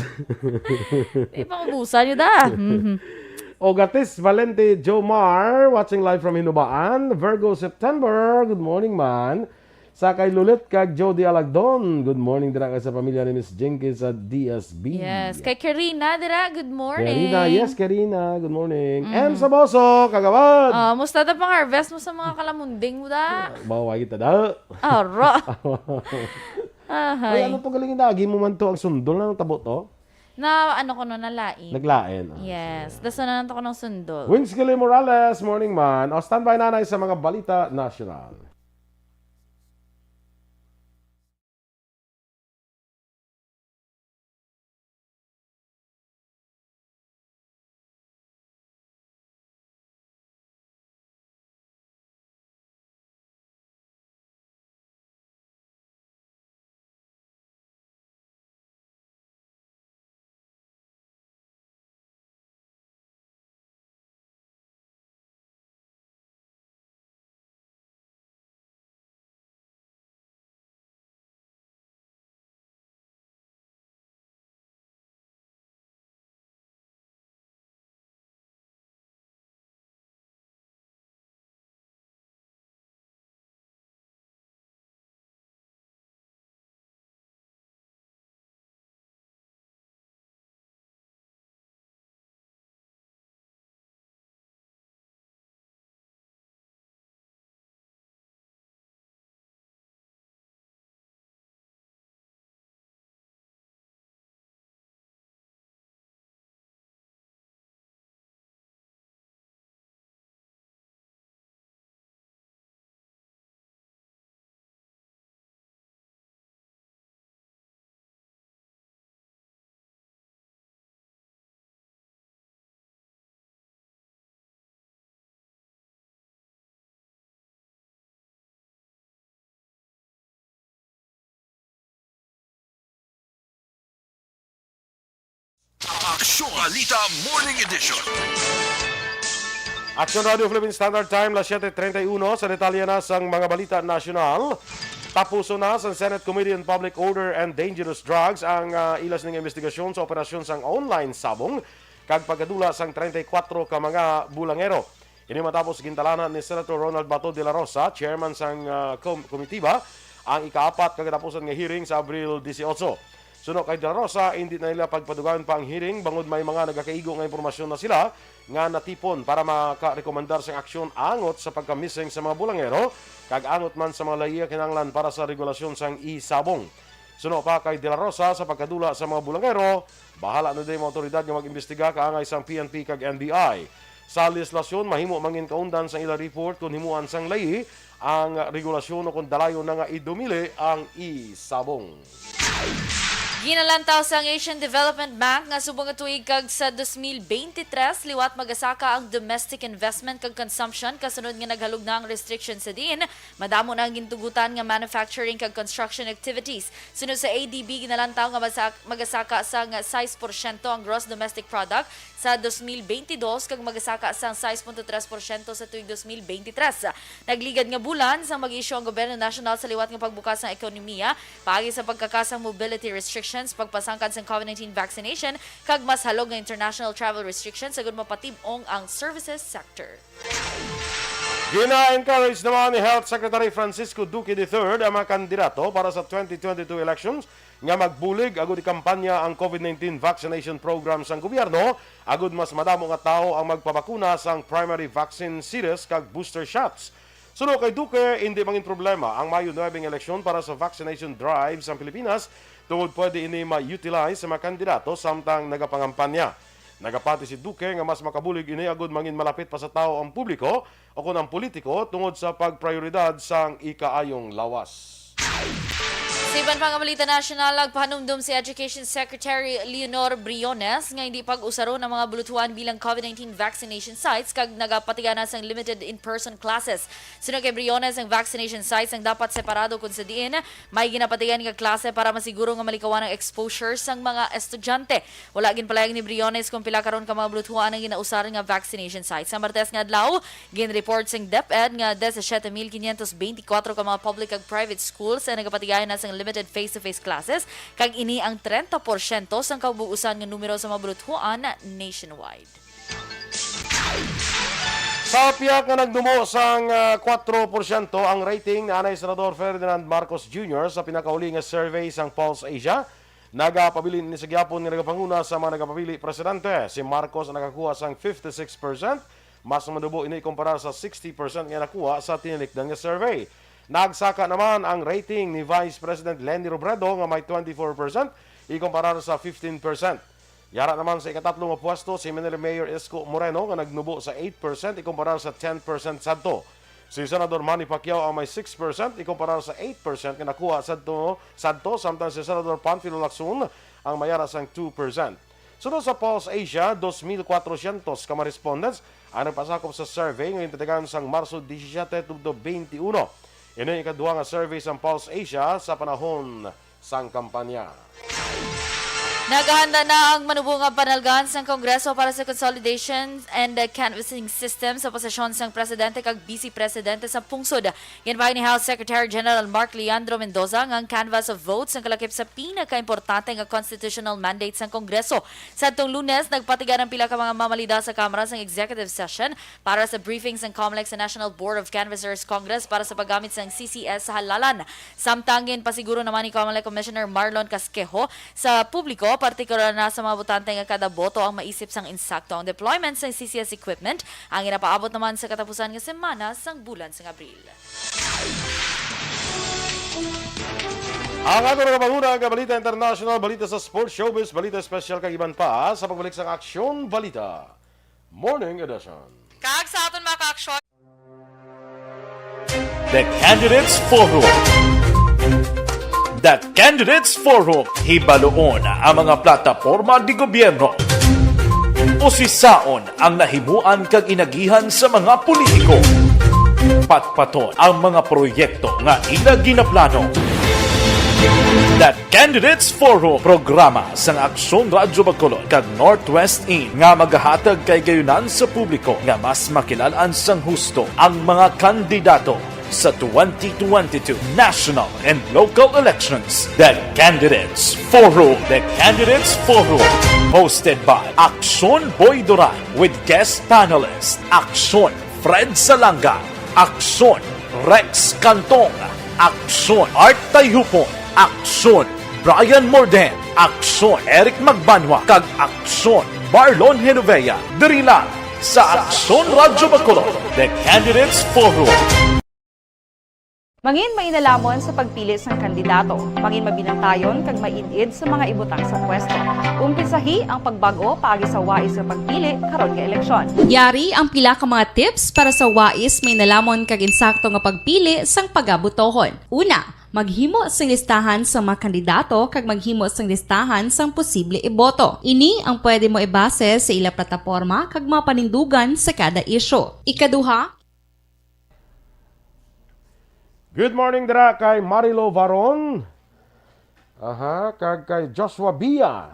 Eh, pangubusan nyo da. Mhm. Ogatis Valente Jomar, watching live from Hinubaan, Virgo, September. Good morning, man. Sa kay Lulit kag Jody Alagdon. Good morning dira kay sa pamilya ni Miss Jinky sa D S B. Yes. Kay Karina dira, good morning. Karina, yes, Karina. Good morning. Mm. M Saboso, kagawad. Ah, musta ta pang harvest mo sa mga kalamunding mo da? Bawa kita da. Aro. Ahay. Uy, ano to galing na? Agi mo man to ang sundol na tabo to? Na ano ko no, nalain. Naglain, ah, Yes. Sige. Dason na lang to ko ng sundol. Wings Gilly Morales, morning man. O, standby nanay sa mga balita nasyonal. Balita Morning Edition. Action Radio Philippine Standard Time, las siete treinta y uno. Sa detalye na sang mga balita nasyonal, tapuson na sang Senate Committee on Public Order and Dangerous Drugs ang, ah, ila sining investigasyon sa operasyon sang online sabong kag pagkadula sang treinta y cuatro ka mga bulangero. Ini matapos gintalanan ni Senator Ronald Bato de la Rosa, chairman sang, ah, kom-, komitiba, ang ikaapat ka katapusan nga hearing sa Abril dieciocho. Suno kay de la Rosa, indi na nila pagpadugayon pa ang hearing bangod may mga nagakaigo nga impormasyon na sila nga natipon para makarekomendar sang aksyon angot sa pagka-missing sa mga bulangero kag angot man sa mga layi nga kinahanglan para sa regulasyon sang e-sabong. Suno pa kay de la Rosa, sa pagkadula sa mga bulangero, bahala na din mga awtoridad nga mag-imbestiga kaangay sang P N P kag N B I. Sa lehislasyon, mahimo mangin kaundan sang ila report kon himuan sang layi ang regulasyon o kon dalayon na nga idumili ang e-sabong. Ginalantaw sang Asian Development Bank nga subong nga tuig kag sa dos mil bente tres liwat magasaka ang domestic investment kag consumption kasunod nga naghalog na ang restriction sa diin madamo na ang gintugutan nga manufacturing kag construction activities. Suno sa A D B, ginalantaw nga masak-, magasaka sang sais porsyento ang gross domestic product sa dos mil bente dos kag magasaka sang sais punto tres porsyento sa tuig dos mil bente tres. Nagligad nga bulan sang mag-issue ang gobyerno nasyonal sa liwat nga pagbukas sang ekonomiya, paagi sa pagkakasang mobility restrictions, pagpasangkad sang covid nineteen vaccination, kag mas halog nga international travel restrictions agud mapatib-ong ang services sector. Gina-encourage naman ni Health Secretary Francisco Duque the third ang mga kandidato para sa twenty twenty-two elections nga magbulig agud ikampanya ang covid nineteen vaccination program sang gobyerno, agud mas madamo nga tawo ang magpabakuna sang primary vaccine series kag booster shots. Suno kay Duque, indi mangin problema ang Mayo nuebe nga eleksyon para sa vaccination drive sang Pilipinas, tungod pwede ini ma-utilize sa mga kandidato samtang nagapangampanya. Nagapati si Duque nga mas makabulig ini agud mangin malapit pa sa tawo ang publiko o kon ang politiko tungod sa pagprioridad sang ikaayong lawas. Sa iban pa nga balita nasyonal, nagpahanumdom si Education Secretary Leonor Briones nga hindi pag-usaron ang mga buluthuan bilang covid nineteen vaccination sites kag nagapatiganan sang limited in-person classes. Suno kay Briones, ang vaccination sites ang dapat separado kun sa diin may ginapatigan nga klase para masiguro nga malikawan ang exposure sang mga estudyante. Wala ginpalayag ni Briones kung pila karon ka mga buluthuan ang ginausar nga vaccination sites. Sa Martes nga adlaw, ginreport sang DepEd nga disisiete mil quinientos veinticuatro ka mga public kag private schools ang nagapatigayon na sang limited face-to-face classes, kag ini ang treinta porsyento sang kabug-usan nga numero sa mga buluthuan nationwide. Sa pihak nga nagnumo sang, ah, kuwatro porsyento ang rating ni anay Senador Ferdinand Marcos Junior sa pinakauli nga survey sang Pulse Asia, nagapabilin ini sa gihapon nga nagapanguna sa mga nagapabili presidente. Si Marcos ang nakakuha sang fifty-six percent, mas manubo ini kumparar sa sixty percent nga nakuha sa tinilikdan nga survey. Nagsaka naman ang rating ni Vice President Leni Robredo nga may twenty-four percent ikumparar sa fifteen percent. Yara naman sa ikatatlo nga pwesto si Manila Mayor Isko Moreno nga nagnubo sa eight percent ikumparar sa ten percent sadto. Si Senador Manny Pacquiao ang may six percent ikumparar sa eight percent nga nakuha sadto, sadto, samtang si Senador Panfilo Lacson ang may yara sang two percent. Suno sa Pulse Asia, dos mil cuatrocientos ka mga respondents ang nagpasakop sa survey nga ginpatigayon sang Marso disisiete tubtob twenty-one. Ini ang ikaduha nga survey sang Pulse Asia sa panahon sang kampanya. Nagahanda na ang manubo nga panalgan sang Kongreso para sa consolidation and, uh, canvassing system sa posisyon sang presidente kag vice presidente sa pungsod. Ginpahayag ni House Secretary General Mark Leandro Mendoza nga ang canvass of votes ang kalakip sa pinakaimportante nga constitutional mandate sang Kongreso. Sadtong Lunes, nagpatigayon ang pila ka mga mamalida sa Kamara sang executive session para sa briefing sang COMELEC sa National Board of Canvassers Congress para sa paggamit sang C C S sa halalan. Samtang ginpasiguro naman ni COMELEC Commissioner Marlon Casquejo sa publiko, partikular na sa mga botante, nga kada boto ang maisip sang insakto. Ang deployment sang C C S equipment ang ginapaabot naman sa katapusan nga semana sang bulan sang Abril. Ang ato nga panguna nga balita international, balita sa sports, showbiz, balita espesyal kag iban pa sa pagbalik sang Aksyon Balita Morning Edition. Kag sa aton mga ka-aksyon, The Candidates Forum. The Candidates Forum, hibaluon ang mga plataporma di gobyerno. Usisaon ang nahimuan kag inagihan sa mga politiko. Patpaton ang mga proyekto nga ila ginaplano. The Candidates Forum, programa sang Aksyon Radyo Bacolod kag Northwest In nga magahatag kay gayunan sa publiko nga mas makilalan sang husto ang mga kandidato sa twenty twenty-two national and local elections. The Candidates Forum. The Candidates Forum, hosted by Aksyon Boy Duran with guest panelist Aksyon Fred Salanga, Aksyon Rex Cantong, Aksyon Art Tayhupon, Aksyon Brian Morden, Aksyon Eric Magbanwa, kag Aksyon Marlon Genovea. Diri lang sa Aksyon Radyo Bacolod, The Candidates Forum. Mangin mainalamon sa pagpili sang kandidato, mangin mabinantayon kag maid-id sa mga ibutang sa pwesto. Umpisahi ang pagbag-o paagi sa wais nga pagpili karon nga eleksyon. Yari ang pila ka mga tips para sa wais mainalamon kag insakto nga pagpili sang pagabutohon. Una, maghimo sing listahan sang mga kandidato kag maghimo sing listahan sang posible iboto. Ini ang pwede mo ibase sa ila plataporma kag mga panindugan sa kada isyu. Ikaduha, Good morning dira kay Marilo Varon. Aha, kag kay Joshua Bia.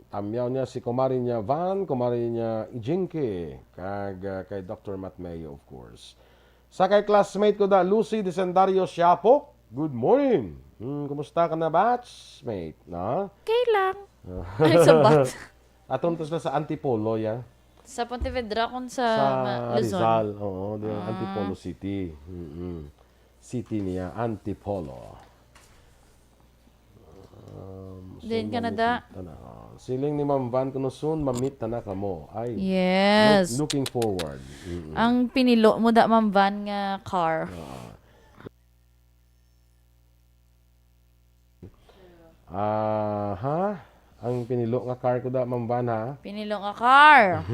Tamyaw niya si kumari niya Van, kumari niya Ijinke, kag, ah, kay Doctor Matmeo, of course. Sa kay classmate ko da, Lucy Desendario Siapo. Good morning. Hmm, kumusta ka na, batchmate? Na? Okay lang. Ay, sabat. Aton to sila sa Antipolo, ya. Sa Pontevedra, kung sa Sa Ma-, Luzon. Rizal, oo, di ba? Ah. Antipolo City. Mm-mm. City niya, Antipolo. Um, Then, soon Canada. Mamit na, oh. Siling ni Ma'am Van, kuno soon, mamit na na kamo. Ay, Yes. look-, looking forward. Mm-mm. Ang pinilo mo da, Ma'am Van, nga car. Ah. Aha. Ang pinilo nga car ko da, Ma'am Van, ha? Pinilo nga car.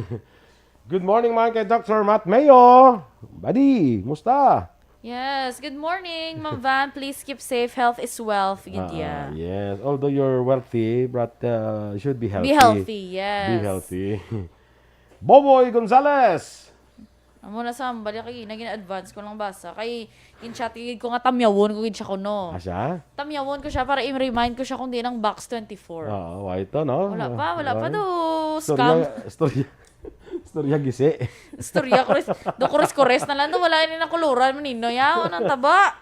Good morning, man, kay Doctor Matt Mayo. Buddy, musta? Yes, good morning, Ma'am Van. Please keep safe. Health is wealth, gid Ah, ya. Yes. Although you're wealthy, but, uh, you should be healthy. Be healthy, yes. Be healthy. Boboy Gonzales. Amo na sa, bali kay na gina-advance ko lang basa. Kay in-chat gid ko nga tamyawon ko gid siya kuno. Ah, siya? Tamyawon ko siya para i-remind ko siya kung di nang box twenty-four. Oo, why ito, no? Wala pa, wala pa Why? do Storya, scam. Storya, storya gisi. Storya, kores, do kores-kores na lang, do wala ini na kuluran, manino, ya, anong taba?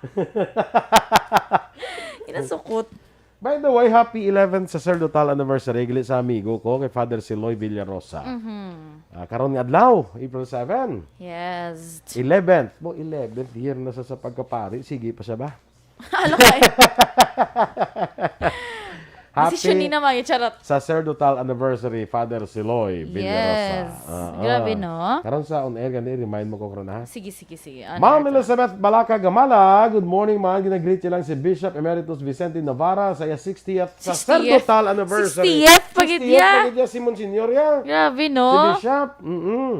Inasukot. By the way, happy eleventh sacerdotal anniversary gali sa amigo ko kay Father Siloy Villarosa. Mhm. Ah, karon nga adlaw, April seven. Yes. Eleventh. Mo, eleventh year na sa, sa pagkapari. Sige pa siya ba? Ano kay? Happy Desisyon ni naman, yung charot. sacerdotal anniversary, Father Siloy Villarosa. Yes. Ah, Grabe, ah. no? Karon sa on air, gani, remind mo ko karon, ha? Sige, sige, sige. Ano Ma'am ito? Elizabeth Balaca Gamala, good morning, ma'am. Ginagreet niya lang si Bishop Emeritus Vicente Navarra sa iya sixtieth Sixtieth? sacerdotal anniversary. Sixtieth pa gid Sixtieth ya? pa gid ya si Monsignor ya. Grabe, no? Si Bishop, mm-mm.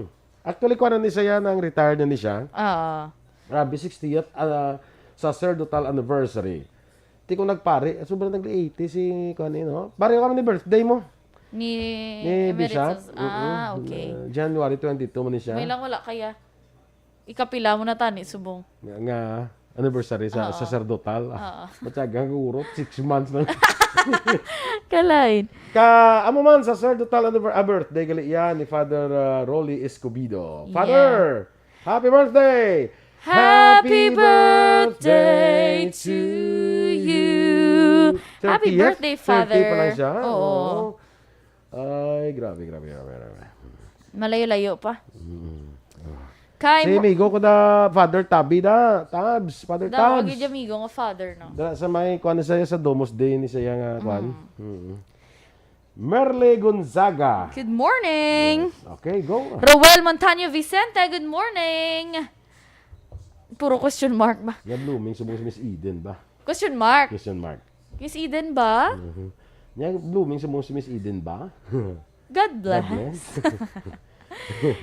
Actually, kuha na ni siya, nang retired na ni siya. Oo. Grabe, sixtieth, ah, sacerdotal anniversary. Ti ko nagpari, sobrang nag-eighty si, kuha ni, no? Pare kami ni birthday mo. Ni Ni Emeritus. Bishop. Ah, Mm-mm. okay. Uh, January twenty-two man ni siya. May lang wala kaya. Ikapila mo na tani, subong? Nga, nga anniversary sa Oo. sacerdotal. Oo. Matyaga, guro, six months lang. Kalain. Ka, amo man, sacerdotal anniver-, ah, birthday gali yan ni Father, uh, Rolly Escobido. Yeah. Father, happy birthday! Happy Happy birthday birthday to to you. you. Happy thirtieth? birthday, Thirty pa lang Father. siya? Oo. Oo. Ay, grabe, grabe, grabe, grabe. Malayo-layo pa. Mm. Kay Si mo- amigo ko na, Father Tabi da. Tabs, Father Daw, Tabs. gid amigo nga father, no? Da, sa may, kuwan na siya, sa Domus Day ni siya nga, kuwan. Mm. Mm. Merle Gonzaga. Good morning. Yes. Okay, go. Roel Montaño Vicente, good morning. Puro question mark ba? Nga blooming, subong si Miss Eden ba? Question mark. Question mark. Miss Eden ba? Mhm. Nga blooming, subong si Miss Eden ba? God God bless. bless.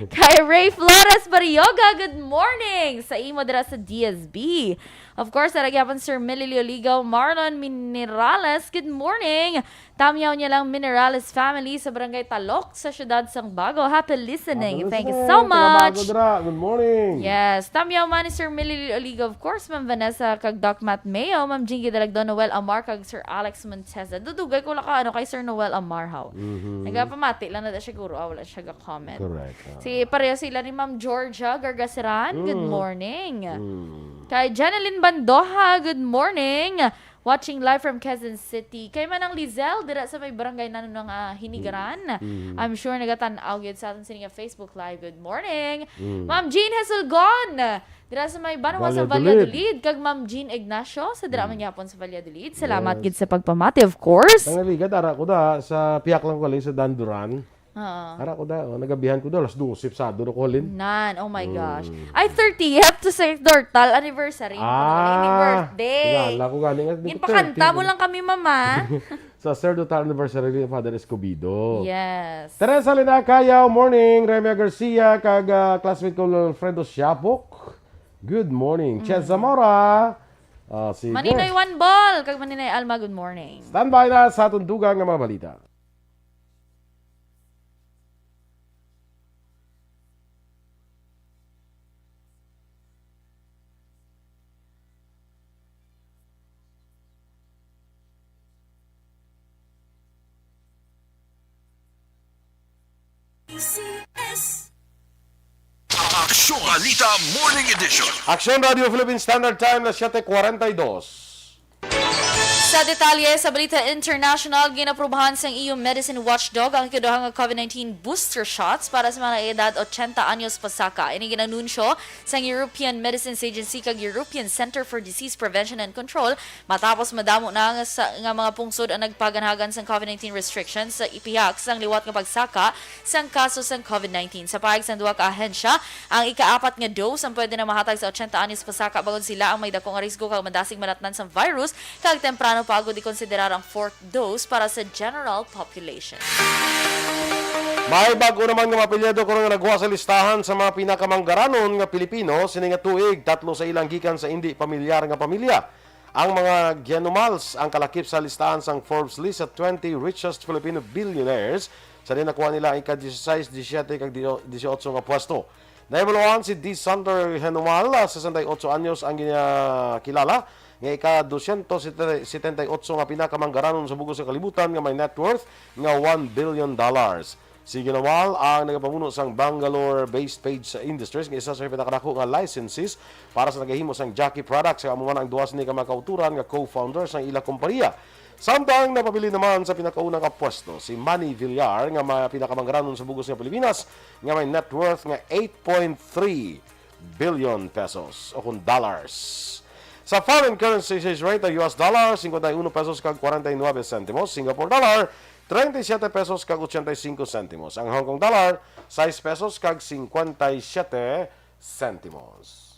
Kay Ray Flores Barrioga, good morning sa imo dira sa D S B. Of course, ara gyapon Sir Melilio Ligaw, Marlon Minerales, good morning. Tamyaw niya lang Minerales family sa Barangay Talok sa siyudad sang Bago. Happy listening. Happy Thank you listening. So Taga Bago much. Dira. Good morning. Yes, tamyaw man ni Sir Melilio Ligaw, of course, Ma'am Vanessa kag Doc Matt Mayo, Ma'am Jingy Dalagdo, Noel Amar kag Sir Alex Montesa. Dudugay ko lang ka, ano, kay Sir Noel Amar, haw. Mhm. Nagapamati lang na da siguro, ah, wala siya ga-comment. Correct, ah. Si, pareho sila ni Ma'am Georgia Gargaseran. Good Mm. morning. Mm. Kay Janeline Bandoha, good morning. Watching live from Quezon City. Kay Manang Lizelle, dira sa may barangay nanon nga Hinigaran. Mm. I'm sure nagatan-aw gyud sa aton sini nga Facebook Live. Good morning. Mm. Ma'am Jean Hesulgon, dira sa may Banwa sa Valladolid. Valladolid. Kag Ma'am Jean Ignacio, sa dira man Yes. gyapon sa Valladolid. Salamat Yes. gid sa pagpamati, of course. Ang naligat, ara ko da, sa pihak lang ko galing sa Danduran. Oo. Ara ko da, oh, nagabihan ko da, alas dose, Sabado na ko halin. Nan, oh my gosh. Mm. Ay, thirtieth to Sector Tal anniversary. Ah, Ano, birthday. Kilala ko gani nga, di ko Ginpakanta mo thirty, lang kami, mama. Sa third total anniversary ni Father Escobido. Yes. Teresa Linacayaw, morning. Remia Garcia, kag, ah, classmate ko, Alfredo Siapok. Good morning. Chez Mm. Zamora. Ah, sige. Maninoy One Ball, kag Maninoy Alma, good morning. Standby na sa aton dugang nga mga balita. Aksyon Balita Morning Edition. Aksyon Radio Philippine Standard Time, las siete cuarenta y dos. Sa detalye sa balita international, ginaprubahan sang E U medicine watchdog ang ikaduha nga COVID nineteen booster shots para sa mga edad ochenta anyos pasaka. Ini ginanunsyo sang European Medicines Agency kag European Center for Disease Prevention and Control matapos madamo na nga, sa, nga mga pungsod ang nagpaganhagan sang COVID nineteen restrictions sa ipihak sang liwat nga pagsaka sang kaso sang COVID nineteen. Sa pahayag sang duha ka ahensya, ang ikaapat nga dose ang pwede na mahatag sa ochenta anyos pasaka bangod sila ang may dako nga risgo kag madasig malatnan sang virus kag temprano pa gid ikonsiderar ang fourth dose para sa general population. May bag-o naman nga mapelyido karon nga nagwa sa listahan sa mga pinakamanggaranon nga Pilipino sini nga tuig. Tatlo sa ilang gikan sa indi pamilyar nga pamilya. Ang mga Gianumals ang kalakip sa listahan sang Forbes list sa twenty richest Filipino billionaires, sa diin nakuha nila ang ika-dieciséis, diecisiete, kag dio-, dieciocho nga pwesto. Nahibaluan si D. Sandler Gianumal, ah, sesenta y ocho anyos ang ginakilala, nga ika-dosyentos setenta y ocho nga pinakamanggaranon sa bug-os nga kalibutan nga may net worth nga one billion dollars. Si Gianumal ang nagapamuno sang Bangalore-based Page Industries, nga isa sa pinakadako nga licensees para sa nagahimo sang Jackie products, kag amo man ang duha sini ka mga kautoran nga co-founder sang ila kompanya. Samtang napabilin naman sa pinakauna nga pwesto si Manny Villar, nga may pinakamanggaranon sa bug-os nga Pilipinas, nga may net worth nga eight point three billion pesos, o kung dollars. Sa foreign currency exchange rate, ang U S dollar, cincuenta y uno pesos kag cuarenta y nueve centimos, Singapore dollar, treinta y siete pesos kag ochenta y cinco centimos, ang Hong Kong dollar, sais pesos kag cincuenta y siete centimos.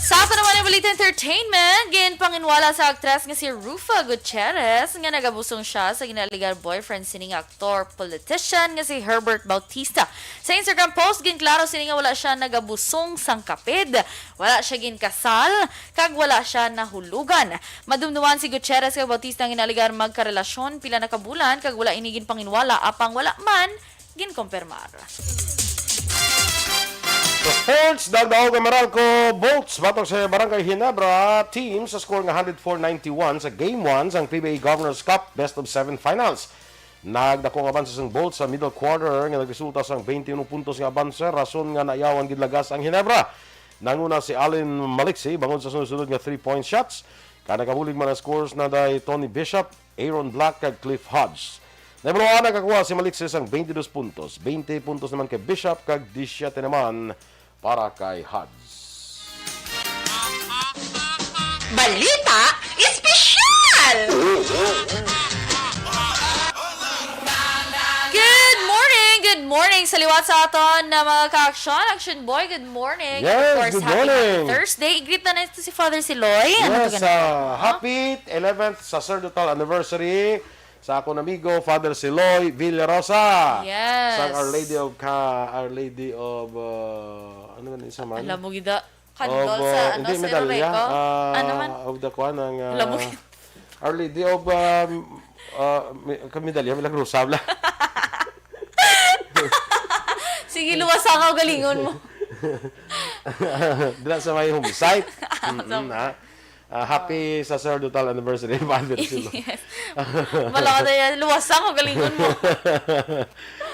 Sa aton naman nga balita entertainment, ginpanginwala sa aktres nga si Rufa Gutierrez nga nagabusong siya sa ginaligar boyfriend sini nga aktor, politician nga si Herbert Bautista. Sa Instagram post, ginklaro sini nga wala siya nagabusong sang kapid, wala siya ginkasal, kag wala siya nahulugan. Madumduman si Gutierrez kag Bautista nga ginaligar magkarelasyon pila na ka bulan kag wala ini ginpanginwala apang wala man ginkumpirmar. Sa sports, nagdaog ang Meralco Bolts batok sa Barangay Ginebra team sa score nga hundred four ninety-one sa Game one sang P B A Governor's Cup Best of Seven Finals. Nagdako ang abanse sang Bolts sa middle quarter nga nagresulta sang twenty-one puntos nga abanse, rason nga nayawan gid lagas ang Ginebra. Nanguna si Allen Maliksi bangod sa sunod-sunod nga three-point shots. Kag nakabulig man ang scores na day Tony Bishop, Aaron Black kag Cliff Hodge. Nahibaluan nakakuha si Maliksi sang twenty-dos puntos, twenty puntos naman kay Bishop kag disisyete naman para kay Hodge. Balita Espesyal! Good morning! Good morning sa liwat sa aton na mga ka-aksyon. Action Boy, good morning. And of Yes, course, good happy, happy morning. Thursday. I-greet na natin si Father Siloy. Ano Yes, to ganun? Ah, happy eleventh sacerdotal anniversary Sa akong amigo, Father Siloy Villarosa. Yes. Sang Our Lady of Ka-, Our Lady of, uh, ano man isa man? Alam mo, gida, kandol Of, sa, uh, ano, hindi, sa medalya, Loreco. Ah, Ano man? Of the kuan, ang, ah, Alam mo, gid- Our Lady of, um, uh, mi-, ka medalya, Milagrosa, bla. Sige, luwasa ka, galingon mo. Dila sa may home site. Ah, Mm-mm, sa ha? Ah, happy sacerdotal anniversary, Father Silo. Yes. Wala ka na yan. Luwasa ko, galingon mo.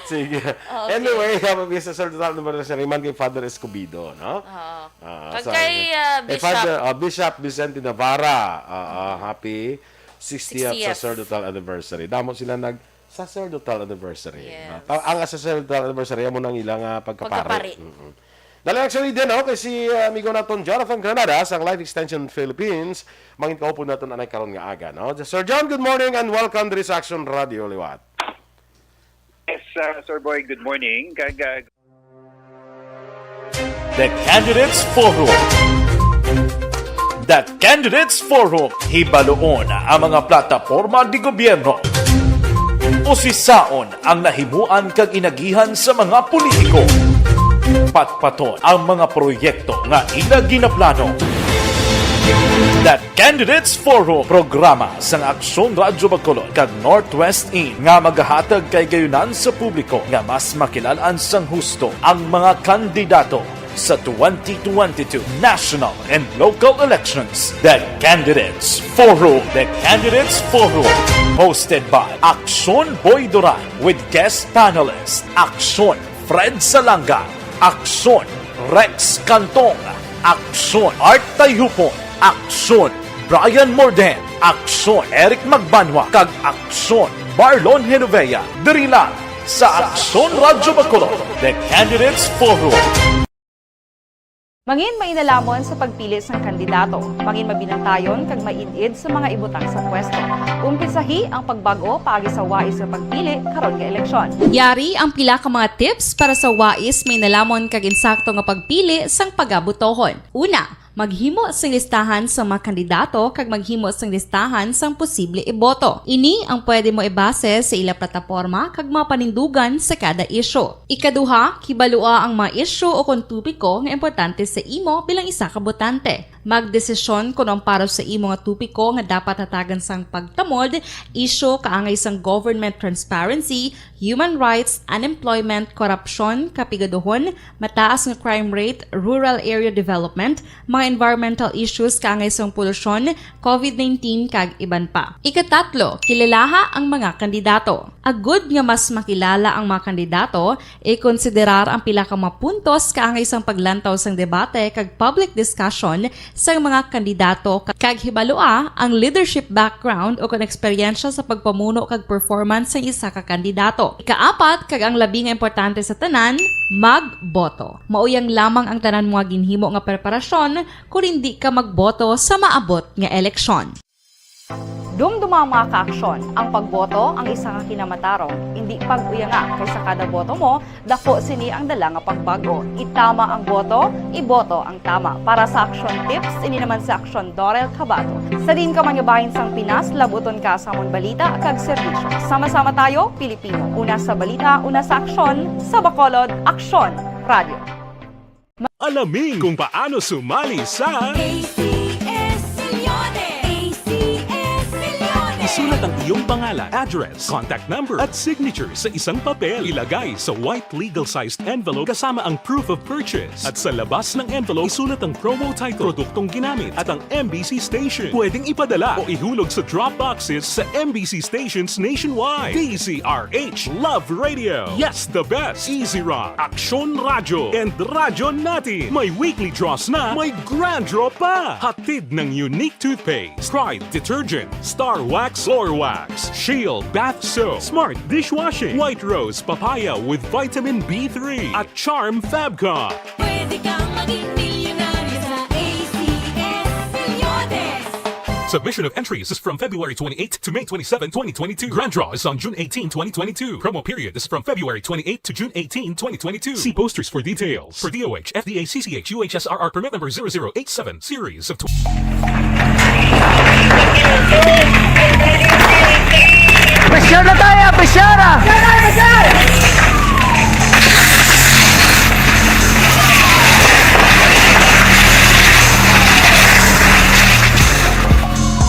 Sige. Okay. Anyway, happy sacerdotal anniversary man kay Father Escobido, no? Oo. Ah, Kag sa, kay, ah, kay Bishop. Father, ah, Bishop Vicente Navarra. Ah, ah, happy sixtieth Sixtieth. Sacerdotal anniversary. Damo sila nag sacerdotal anniversary. Yes. No? Ta-, ang sacerdotal anniversary, amo nang ilang, ah, pagkapare. Pagkapare. Mm-mm. Dali, actually, din, no? Kay si, ah, amigo naton Jonathan Granada sang Life Extension Philippines, mangin kaupod naton anay karon nga aga, no? Sir John, good morning and welcome diri sa Action Radio Liwat. Yes, uh, Sir Boy, good morning. Kag, uh, The Candidates Forum. The Candidates Forum, hibaluon ang mga plataporma di gobyerno. Usisaon ang nahimuan kag inagihan sa mga politiko. Patpaton ang mga proyekto nga ila ginaplano. The Candidates Forum, programa sang Aksyon Radyo Bacolod kag Northwest In nga magahatag kay gayunan sa publiko nga mas makilal-an sang husto ang mga kandidato sa twenty twenty-two national and local elections. The Candidates Forum. The Candidates Forum, hosted by Aksyon Boy Duran with guest panelist Aksyon Fred Salanga, Aksyon Rex Cantong, Aksyon Art Tayhupon, Aksyon Brian Morden, Aksyon Eric Magbanwa, kag Aksyon Marlon Genovea, diri lang sa Aksyon Radyo Bacolod, The Candidates Forum. Mangin mainalomon sa pagpili sang kandidato. Mangin mabinantayon kag maid-id sa mga ibutang sa pwesto. Umpisahi ang pagbag-o paagi sa wais nga pagpili karon nga eleksyon. Yari ang pila ka mga tips para sa wais, mainalomon kag insakto nga pagpili sang pagabotohon. Una, maghimo sing listahan sa mga kandidato kag maghimo sing listahan sang posible iboto. Ini ang pwede mo ibase sa ila plataporma kag mga panindugan sa kada isyu. Ikaduha, kibalua ang mga isyu o kon topiko nga importante sa imo bilang isa ka botante. Magdesisyon kon ang para sa imo nga topiko nga dapat hatagan sang pagtamod, isyu kaangay sang government transparency, human rights, unemployment, korupsyon, kapigaduhon, mataas nga crime rate, rural area development, mga environmental issues kaangay sang polusyon, covid nineteen, kag iban pa. Ikatatlo, kilalaha ang mga kandidato. Agud nga mas makilala ang mga kandidato, ikonsiderar ang pila ka mga puntos kaangay sang paglantaw sang debate kag public discussion sang mga kandidato ka-, kag hibalua ang leadership background o kon eksperyensya sa pagpamuno kag performance sang isa ka kandidato. Ikaapat, kag ang labi nga importante sa tanan, magboto. Mao yang lamang ang tanan mo nga ginhimo nga preparasyon kon indi ka magboto sa maabot nga eleksyon. Dumduma, mga kaaksyon, ang pagboto ang isa ka kinamatarong. Indi pag-uyanga, kay sa kada boto mo, daku sini ang dala nga pagbag-o. Itama ang boto, iboto ang tama. Para sa action tips, ini naman si Aksyon Dorel Cabato. Sa diin ka man nga bahin sang Pinas, labuton ka sa amon balita kag serbisyo. Sama-sama tayo, Pilipino. Una sa balita, una sa aksyon, sa Bacolod, Aksyon Radio. Alamin kung paano sumali sa A C S Millones. A C S Millones. Isulat ang iyong pangalan, address, contact number, at signature sa isang papel. Ilagay sa white legal-sized envelope kasama ang proof of purchase. At sa labas ng envelope, isulat ang promo title, produktong ginamit, at ang M B C station. Pwedeng ipadala o ihulog sa drop boxes sa M B C stations nationwide. D Z R H, Love Radio. Yes, the best. Easy Rock, Aksyon Radyo, and Radyo Natin. May weekly draws na, may grand draw pa. Hatid ng Unique Toothpaste, Pride Detergent, Star Wax Floor Wax, Shield Bath Soap, Smart Dishwashing, White Rose Papaya with Vitamin B three, at Charm Fab Cup. Pwede kang maging milyonaryo sa A C S Millones. Submission of entries is from February twenty-eighth to May twenty-seven, twenty twenty-two. Grand draw is on June eighteen, twenty twenty-two. Promo period is from February twenty-eighth to June eighteen, twenty twenty-two. See posters for details. For D O H, F D A, C C H, U H S R R permit number zero zero eight seven, series of tw- Pressure na tayo! Pressure na!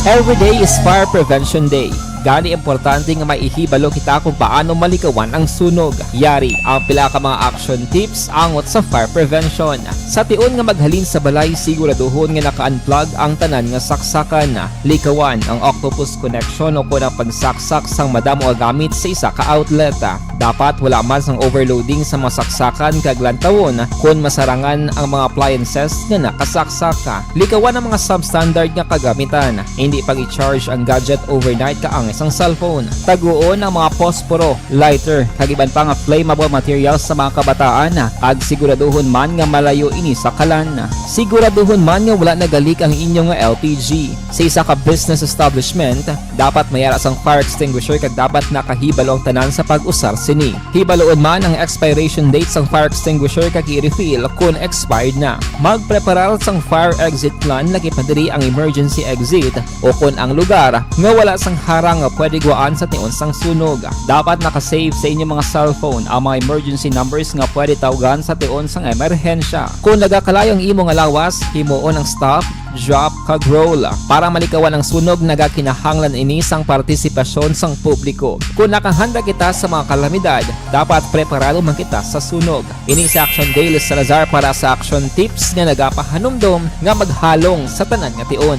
Every day is Fire Prevention Day. Gani, importante nga maihibalo kita kung paano malikawan ang sunog. Yari ang pila ka mga action tips angot sa fire prevention. Sa tion nga maghalin sa balay, siguraduhon nga naka-unplug ang tanan nga saksakan. Likawan ang octopus connection o kon ang pagsaksak sang madamo nga gamit sa isa ka outlet. Dapat wala man sang overloading sa mga saksakan kag lantawon kon masarangan ang mga appliances nga nakasaksak. Likawan ang mga substandard nga kagamitan. Indi pag-i-charge ang gadget overnight kaangay sang cellphone. Taguon ang mga posporo, lighter, kag iban pa nga flammable materials sa mga kabataan, kag siguraduhon man nga malayo ini sa kalan. Siguraduhon man nga wala nagalik ang inyo nga L P G. Sa isa ka business establishment, dapat may ara sang fire extinguisher kag dapat nakahibalo ang tanan sa pag-usar sini. Hibaluon man ang expiration date sang fire extinguisher kag i-refill kon expired na. Magpreparar sang fire exit plan lakip na diri ang emergency exit o kon ang lugar nga wala sang harang nga pwede gwaan sa tion sang sunog. Dapat naka-save sa inyo mga cellphone ang mga emergency numbers nga pwede tawgan sa tion sang emerhensya. Kon nagakalayo ang imo nga lawas, himuon ang stop, drop, kag roll. Para malikawan ang sunog, nagakinahanglan ini sang partisipasyon sang publiko. Kon nakahanda kita sa mga kalamidad, dapat preparado man kita sa sunog. Ini si Action Dale Salazar para sa Action Tips nga nagapahanumdom nga maghalong sa tanan nga tion.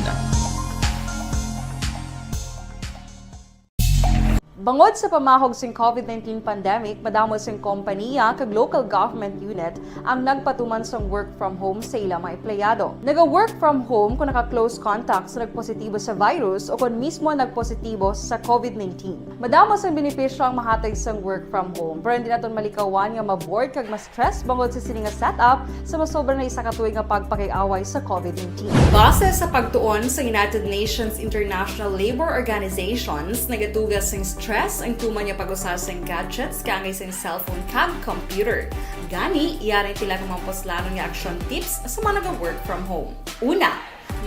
Bangod sa pamahog sing COVID nineteen pandemic, madamo sing kompaniya kag local government unit ang nagpatuman sang work from home sa ila mga empleyado. Naga-work from home kung naka-close contact sa nagpositibo sa virus o kon mismo nagpositibo sa COVID nineteen. Madamo sang benepisyo ang mahatag sang work from home, pero hindi naton malikawan nga ma-bored kag ma-stress bangod sa sini nga setup sa masobra na isa ka tuig nga pagpakig-away sa COVID nineteen. Base sa pagtuon sa United Nations International Labour Organizations, nagatuga sing stress ang tuman nga pag-usa sing gadgets kaangay sing cellphone kag computer. Gani, yari ang pila ka mga puslanon nga action tips sa mga naga-work from home. Una,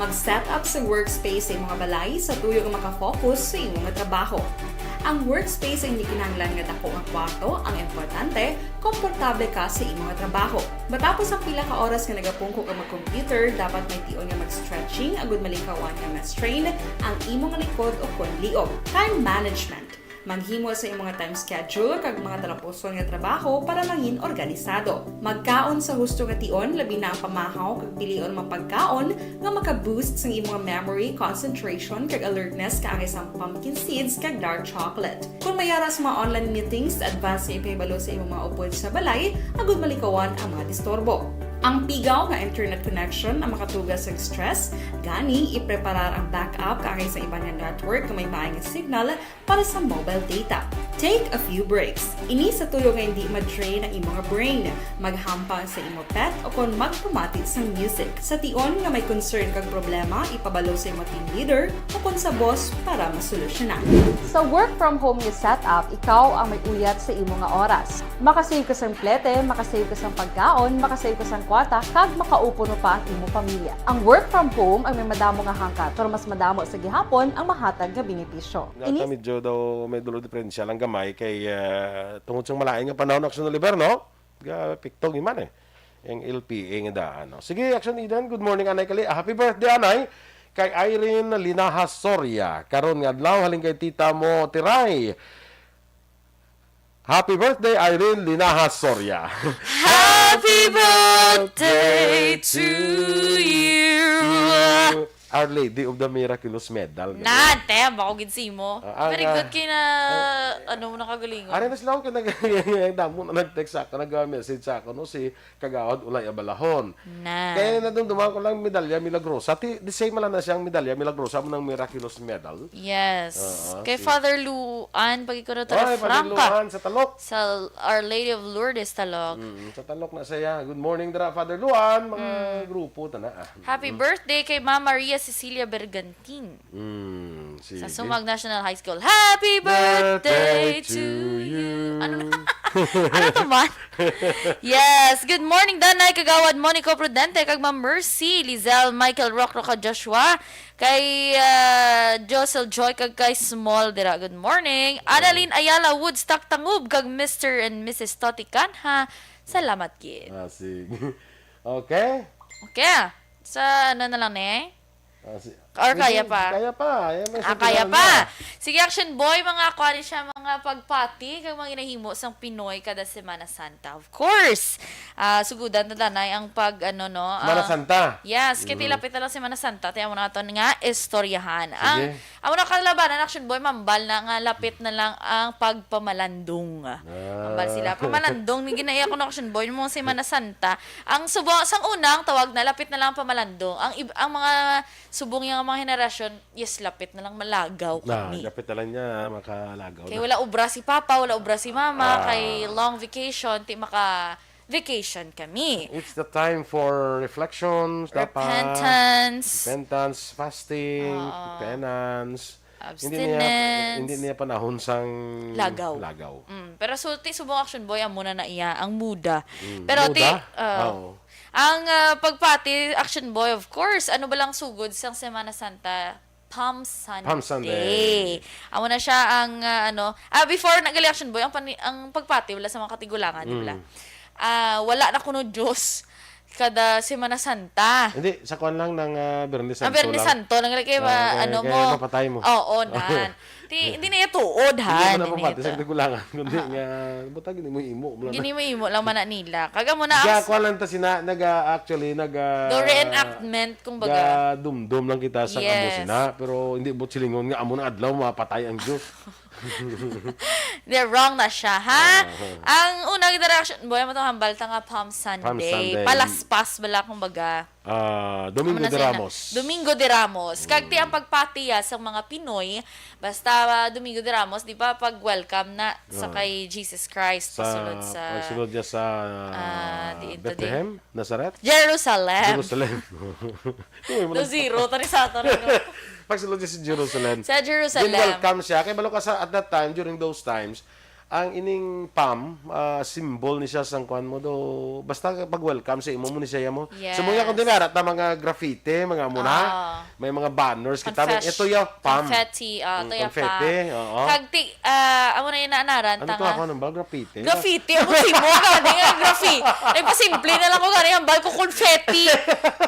mag-set up sa workspace sa imo nga balay sa tuyo nga makafocus sa imo nga trabaho. Ang workspace ang hindi kinahanglan nga dako nga kwarto, ang importante, komportable ka sa imo nga trabaho. Matapos ang pila ka oras nga nagapungko ka mag-computer, dapat may tion nga mag-stretching agud malikawan nga ma-strain ang imo nga likod o kon liog. Time management. Maghimo sa imo nga time schedule kag mga talapuson nga trabaho para mangin organisado. Magkaon sa husto nga tion, labi na ang pamahaw kag pilion mga pagkaon nga maka-boost sang imo nga memory, concentration, kag alertness kaangay sang pumpkin seeds kag dark chocolate. Kon may ara sa mga online meetings, advance nga ipahibalo sa imo mga upod sa balay agud malikawan ang mga disturbo. Ang pigaw nga internet connection ang makatuga sang stress, gani ipreparar ang backup kaangay sa iban nga network nga may maay nga signal para sa mobile data. Take a few breaks. Ini sa tuyo nga hindi ma-drain ang imo nga brain. Maghampang sa imo pet o kon magpamati sang music. Sa tion nga may concern kag problema, ipabalo sa imo team leader o kon sa boss para masolusyonan. Sa work from home nga setup, ikaw ang may uyat sa imo nga oras. Makasave ka sang plete, makasave ka sang pagkaon, makasave ka sang kwarta, kag makaupo pa ang imo pamilya. Ang work from home ang may madamo nga hangkat, pero mas madamo sa gihapon ang mahatag nga benepisyo. Nga Inis- ta medyo daw may dulo diferensya lang gamay kay, ah, tungod sa malain nga panahon, Action Oliver, no? Ga piktog man eh. Ang L P A nga daan, no? Sige, Action Eden, good morning, Anay Kali. Ah, happy birthday, Anay. Kay Irene Linaha Soria. Karon nga adlaw, halin kay tita mo, Tiray. Happy birthday, Irene Linaha Soria. Happy birthday to you. Our Lady of the Miraculous Medal. Nan, te, bako gid si mo. Ah, ang, Very ah, good kay na, ang, ano mo nakagalingon. Ari na sila ako kay nag-, damo na nag-text sa ako, nag-message sa ako, no, si Kagawad Ulay Abalahon. Na. Kaya nadumduman ko lang medalya milagrosa. Ti, the same lang na siyang medalya milagrosa mo ng miraculous medal. Yes. Oo, Kay si Father Luan, pag ikaw na Ay, Father Franca. Luan sa Talok. Sa Our Lady of Lourdes, Talok. Mm, sa Talok na siya. Good morning, dira, Father Luan. Mga Mm. grupo, tana, ah. Happy Mm. birthday kay Ma'am Maria Cecilia Bergantin. Mm, Sa sige. Sumag National High School. Happy birthday Birthday to to you. you. Ano na? Ano to man? Yes. Good morning, Danay, Kagawad Monico Prudente, kag Ma'am Mercy, Lizelle, Michael, Rock, Rock, Joshua, kay, ah, Josel Joy, kag kay Small dira. Good morning. Annalyn Ayala, Woodstock Tangub, kag Mister and Missus Toti Canha. Salamat gid. Ah, sige. Okay. Okay. Sa ano na lang ni? Ah, si Or kaya Pwede, pa? kaya pa. Ayan, may Ah, sabi kaya na pa. niya. Sige, Action Boy, mga kuha ni siya, mga pagpati, kag mga ginahimo sang Pinoy kada Semana Santa. Of course. Ah, sugudan ta danay ang pag, ano, no? Semana Ah, Santa. yes, kay Mm. tilapit na lang Semana Santa, ti amo na aton nga istoryahan. Ang, Sige. amo na kalabanan, Action Boy, mambal na nga lapit na lang ang pagpamalandong. Ah. Mambal sila. Pamalandong, ni ginaiya ko na Action Boy, mo Semana Santa. Ang subo, sang unang tawag na, lapit na lang ang pamalandong. Ang ib-, ang mga subong yang mga henerasyon, yes, lapit na lang malagaw Na, kami. lapit na lang niya, makalagaw Kay na. wala obra si Papa, wala obra si Mama, Ah. kay long vacation, ti maka-vacation kami. It's the time for reflections, dapat. Repentance. Repentance, fasting, Oo. penance. Hindi niya, Abstinence. hindi niya panahon sang Lagaw. lagaw. Mm, pero sulti, subong Action Boy, amo na na iya, ang muda. Mm, Pero ti, muda? uh, Oo. ang, uh, pagpati, Action Boy, of course, ano ba lang sugod sang Semana Santa? Palm Sunday. Palm Sunday. Amo na siya ang, uh, ano, ah, before na gali, Action Boy, ang pani-, ang pagpati, wala sa mga katigulangan, di ba? Mm. Ah, wala na kuno Diyos kada Semana Santa. Hindi, sa kwan lang ng, ah, Biyernes Ang Santo Biyernes lang. Santo lang, like, Ah, ma-, kaya, ano kaya mo. mapatay mo. Oo, nan. Ti, hindi na iya tuod, ha? Hindi mo na Hindi na mapatay sa iya tuod. katigulangan, kundi Ah. nga, butang gini mo imo, mo lang na. Gini mo imo lang man na nila. Kaga mo na Ga, ang kwan lang ta sina, naga, actually, naga, Do reenactment, kumbaga. ga dumdum lang kita sa amo Yes. sina, pero hindi mo silingon nga amo na adlaw mapatay ang Diyos. They're wrong na siya, ha? Aha. Ang unang interaction, boy, mo tong hambal ta nga Palm Sunday. Palm Sunday. Palaspas bala, kumbaga. Ah, Domingo Amo na de sila. Ramos. Domingo de Ramos. Kag ti ang pagpati, ah, sa mga Pinoy, basta, ah, Domingo de Ramos, di ba, pag-welcome na sa Ah. kay Jesus Christ, Sa pasulod sa, pagsulod niya sa, ah, diin to, di? Bethlehem, Nazareth? Jerusalem. Jerusalem. Uy, mo Do nag- zero, tari sa ato rin, no? Pagsulod niya sa Jerusalem. Sa Jerusalem. Gin-welcome siya. Kay balo ka sa, at that time, during those times, ang ining palm, ah, symbol ni siya sang kuan mo do. Basta pag-welcome sa imo mo ni siya mo. Yes. So, mga kung dinara ta, mga graffiti, mga muna, Ah. may mga banners kita, Confes-, ito yung palm. Confetti, ah, Mm, ito yung confetti, palm. oo. Kag ti-, ah, amo na yung naanaran, Ano to tanga. ako, anong ba? Graffiti? Graffiti, amo si mo, gani nga graffiti. Nagpasimple na lang ko, gani, hambal ko confetti.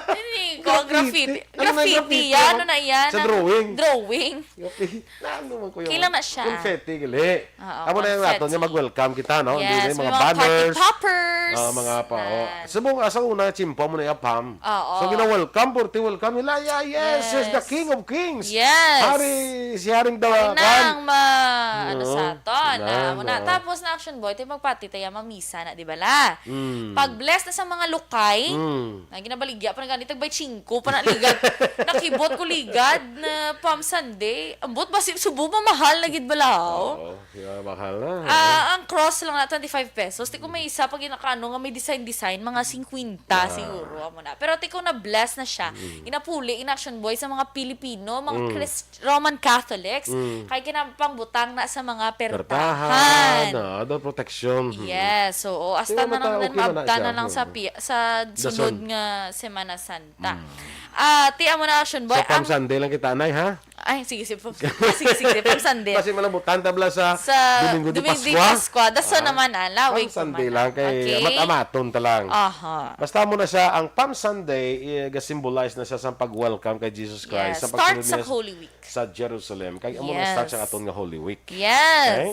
Hindi ko, ang Graffiti? graffiti. Ano na yung Graffiti, graffiti? yan, Ano? ano na yan? Sa Ang drawing? Drawing. Graffiti. Na, ano man ko yung Kailan na siya? confetti, gali. Oo, Amo na yung confetti. naton, yung mag-welcome kita, no? Hindi Yes, na yung may mga mga party banners. poppers. Ah, mga pa, oh. Nan. Subong, ah, sa una, chimpo mo na yung palm. Oo. So, gina-welcome, forty welcome nila. Yeah, yes, yes, the Yes. King of Kings. Yes. Hari, si Haring Dawakan. Nang ma-, ano Oo. sa aton, Nan, ah, muna. oo. Tapos na action boy, tayo magpati tayo, mamisa na, di ba la? Mm. Pag-bless na sa mga lukay, Mm. na ginabaligya pa na gani, tagbay chingko pa na ligad. Nakibot ko ligad na Palm Sunday. Ambot ba si subo mamahal na gid bala, oh? Oo, yeah, mahal na. Ah, ang cross lang na twenty-five pesos. Ti ko may isa pag ginakaano nga may design-design, mga singkwenta Ah. siguro, amo na. Pero ti ko na-bless na siya. Mm. Ginapuli, in action boy, sa mga Pilipino, mga Mm. Christ-, Roman Catholics, Mm. kay ginapangbutang na sa mga pertahan. Pertahan, ah, daw protection. Mm. Yes, oo. Hasta Pero na lang mata-, din, okay man na maabtan siya. na lang sa Mm. pi-, sa Dason. sunod nga Semana Santa. Mm. Ah, ti amo na action boy. Sa Palm Ang Sunday lang kita, Nay, ha? Ay, sige, sige, Palm, ah, sige, sige, Palm Sunday. Kasi malabutan tabla sa Sa Domingo de Domingo de Pascua. Pascua. Dason Ah, naman, ah, lawig Palm Sunday naman, lang, ah. kay Okay. amat-amaton ta lang. Aha. Basta mo na siya, ang Palm Sunday, eh, ga-symbolize na siya sa pag-welcome kay Jesus Christ, Yes, sa start pagsunod sa niya Holy Week. sa Jerusalem. Kay amo na start Yes. sa aton nga Holy Week. Yes. Okay?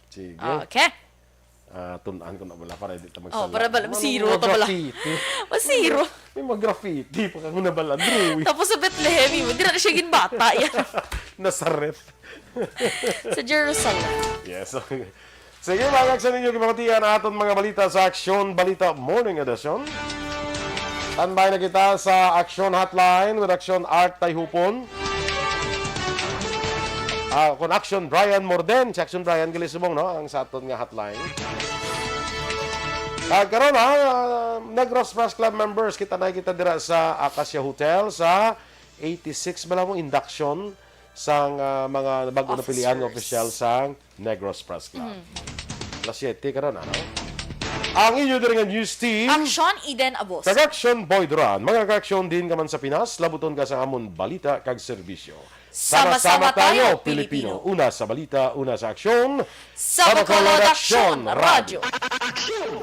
Sige. Okay. Ah, tun-an ko na bala para di ta Oh, magsala. para bala, Ano masiro mga ta bala. graffiti? Masiro. May mga graffiti pa kamo na bala, drawing. Tapos sa Bethlehem, yun, di na siya ginbata, yan. Nazareth. Sa Jerusalem. Yes, okay. Sige, mga action ninyo, kibatian aton mga balita sa Action Balita Morning Edition. Standby na kita sa Action Hotline with Action Art Tayhupon. Ah, kun Action Brian Morden, si Action Brian gali subong, no, ang sa aton nga hotline. Ah, karon, ha, ah, Negros Press Club members, kita na kita dira sa Acacia Hotel sa eighty-six bala mo induction sang, ah, mga bag-o na pilian nga Officers. opisyal sang Negros Press Club. Mm. Alas siyete karon, ano? Ang inyo diri nga news team. Aksyon, Eden Abos. Kag Aksyon, Boy Duran. Mga ka-aksyon, diin ka man sa Pinas, labuton ka sa amon balita kag serbisyo. Sama-sama tayo, Pilipino. Una sa balita, una sa aksyon. Sa Bacolod Aksyon Radyo. Aksyon!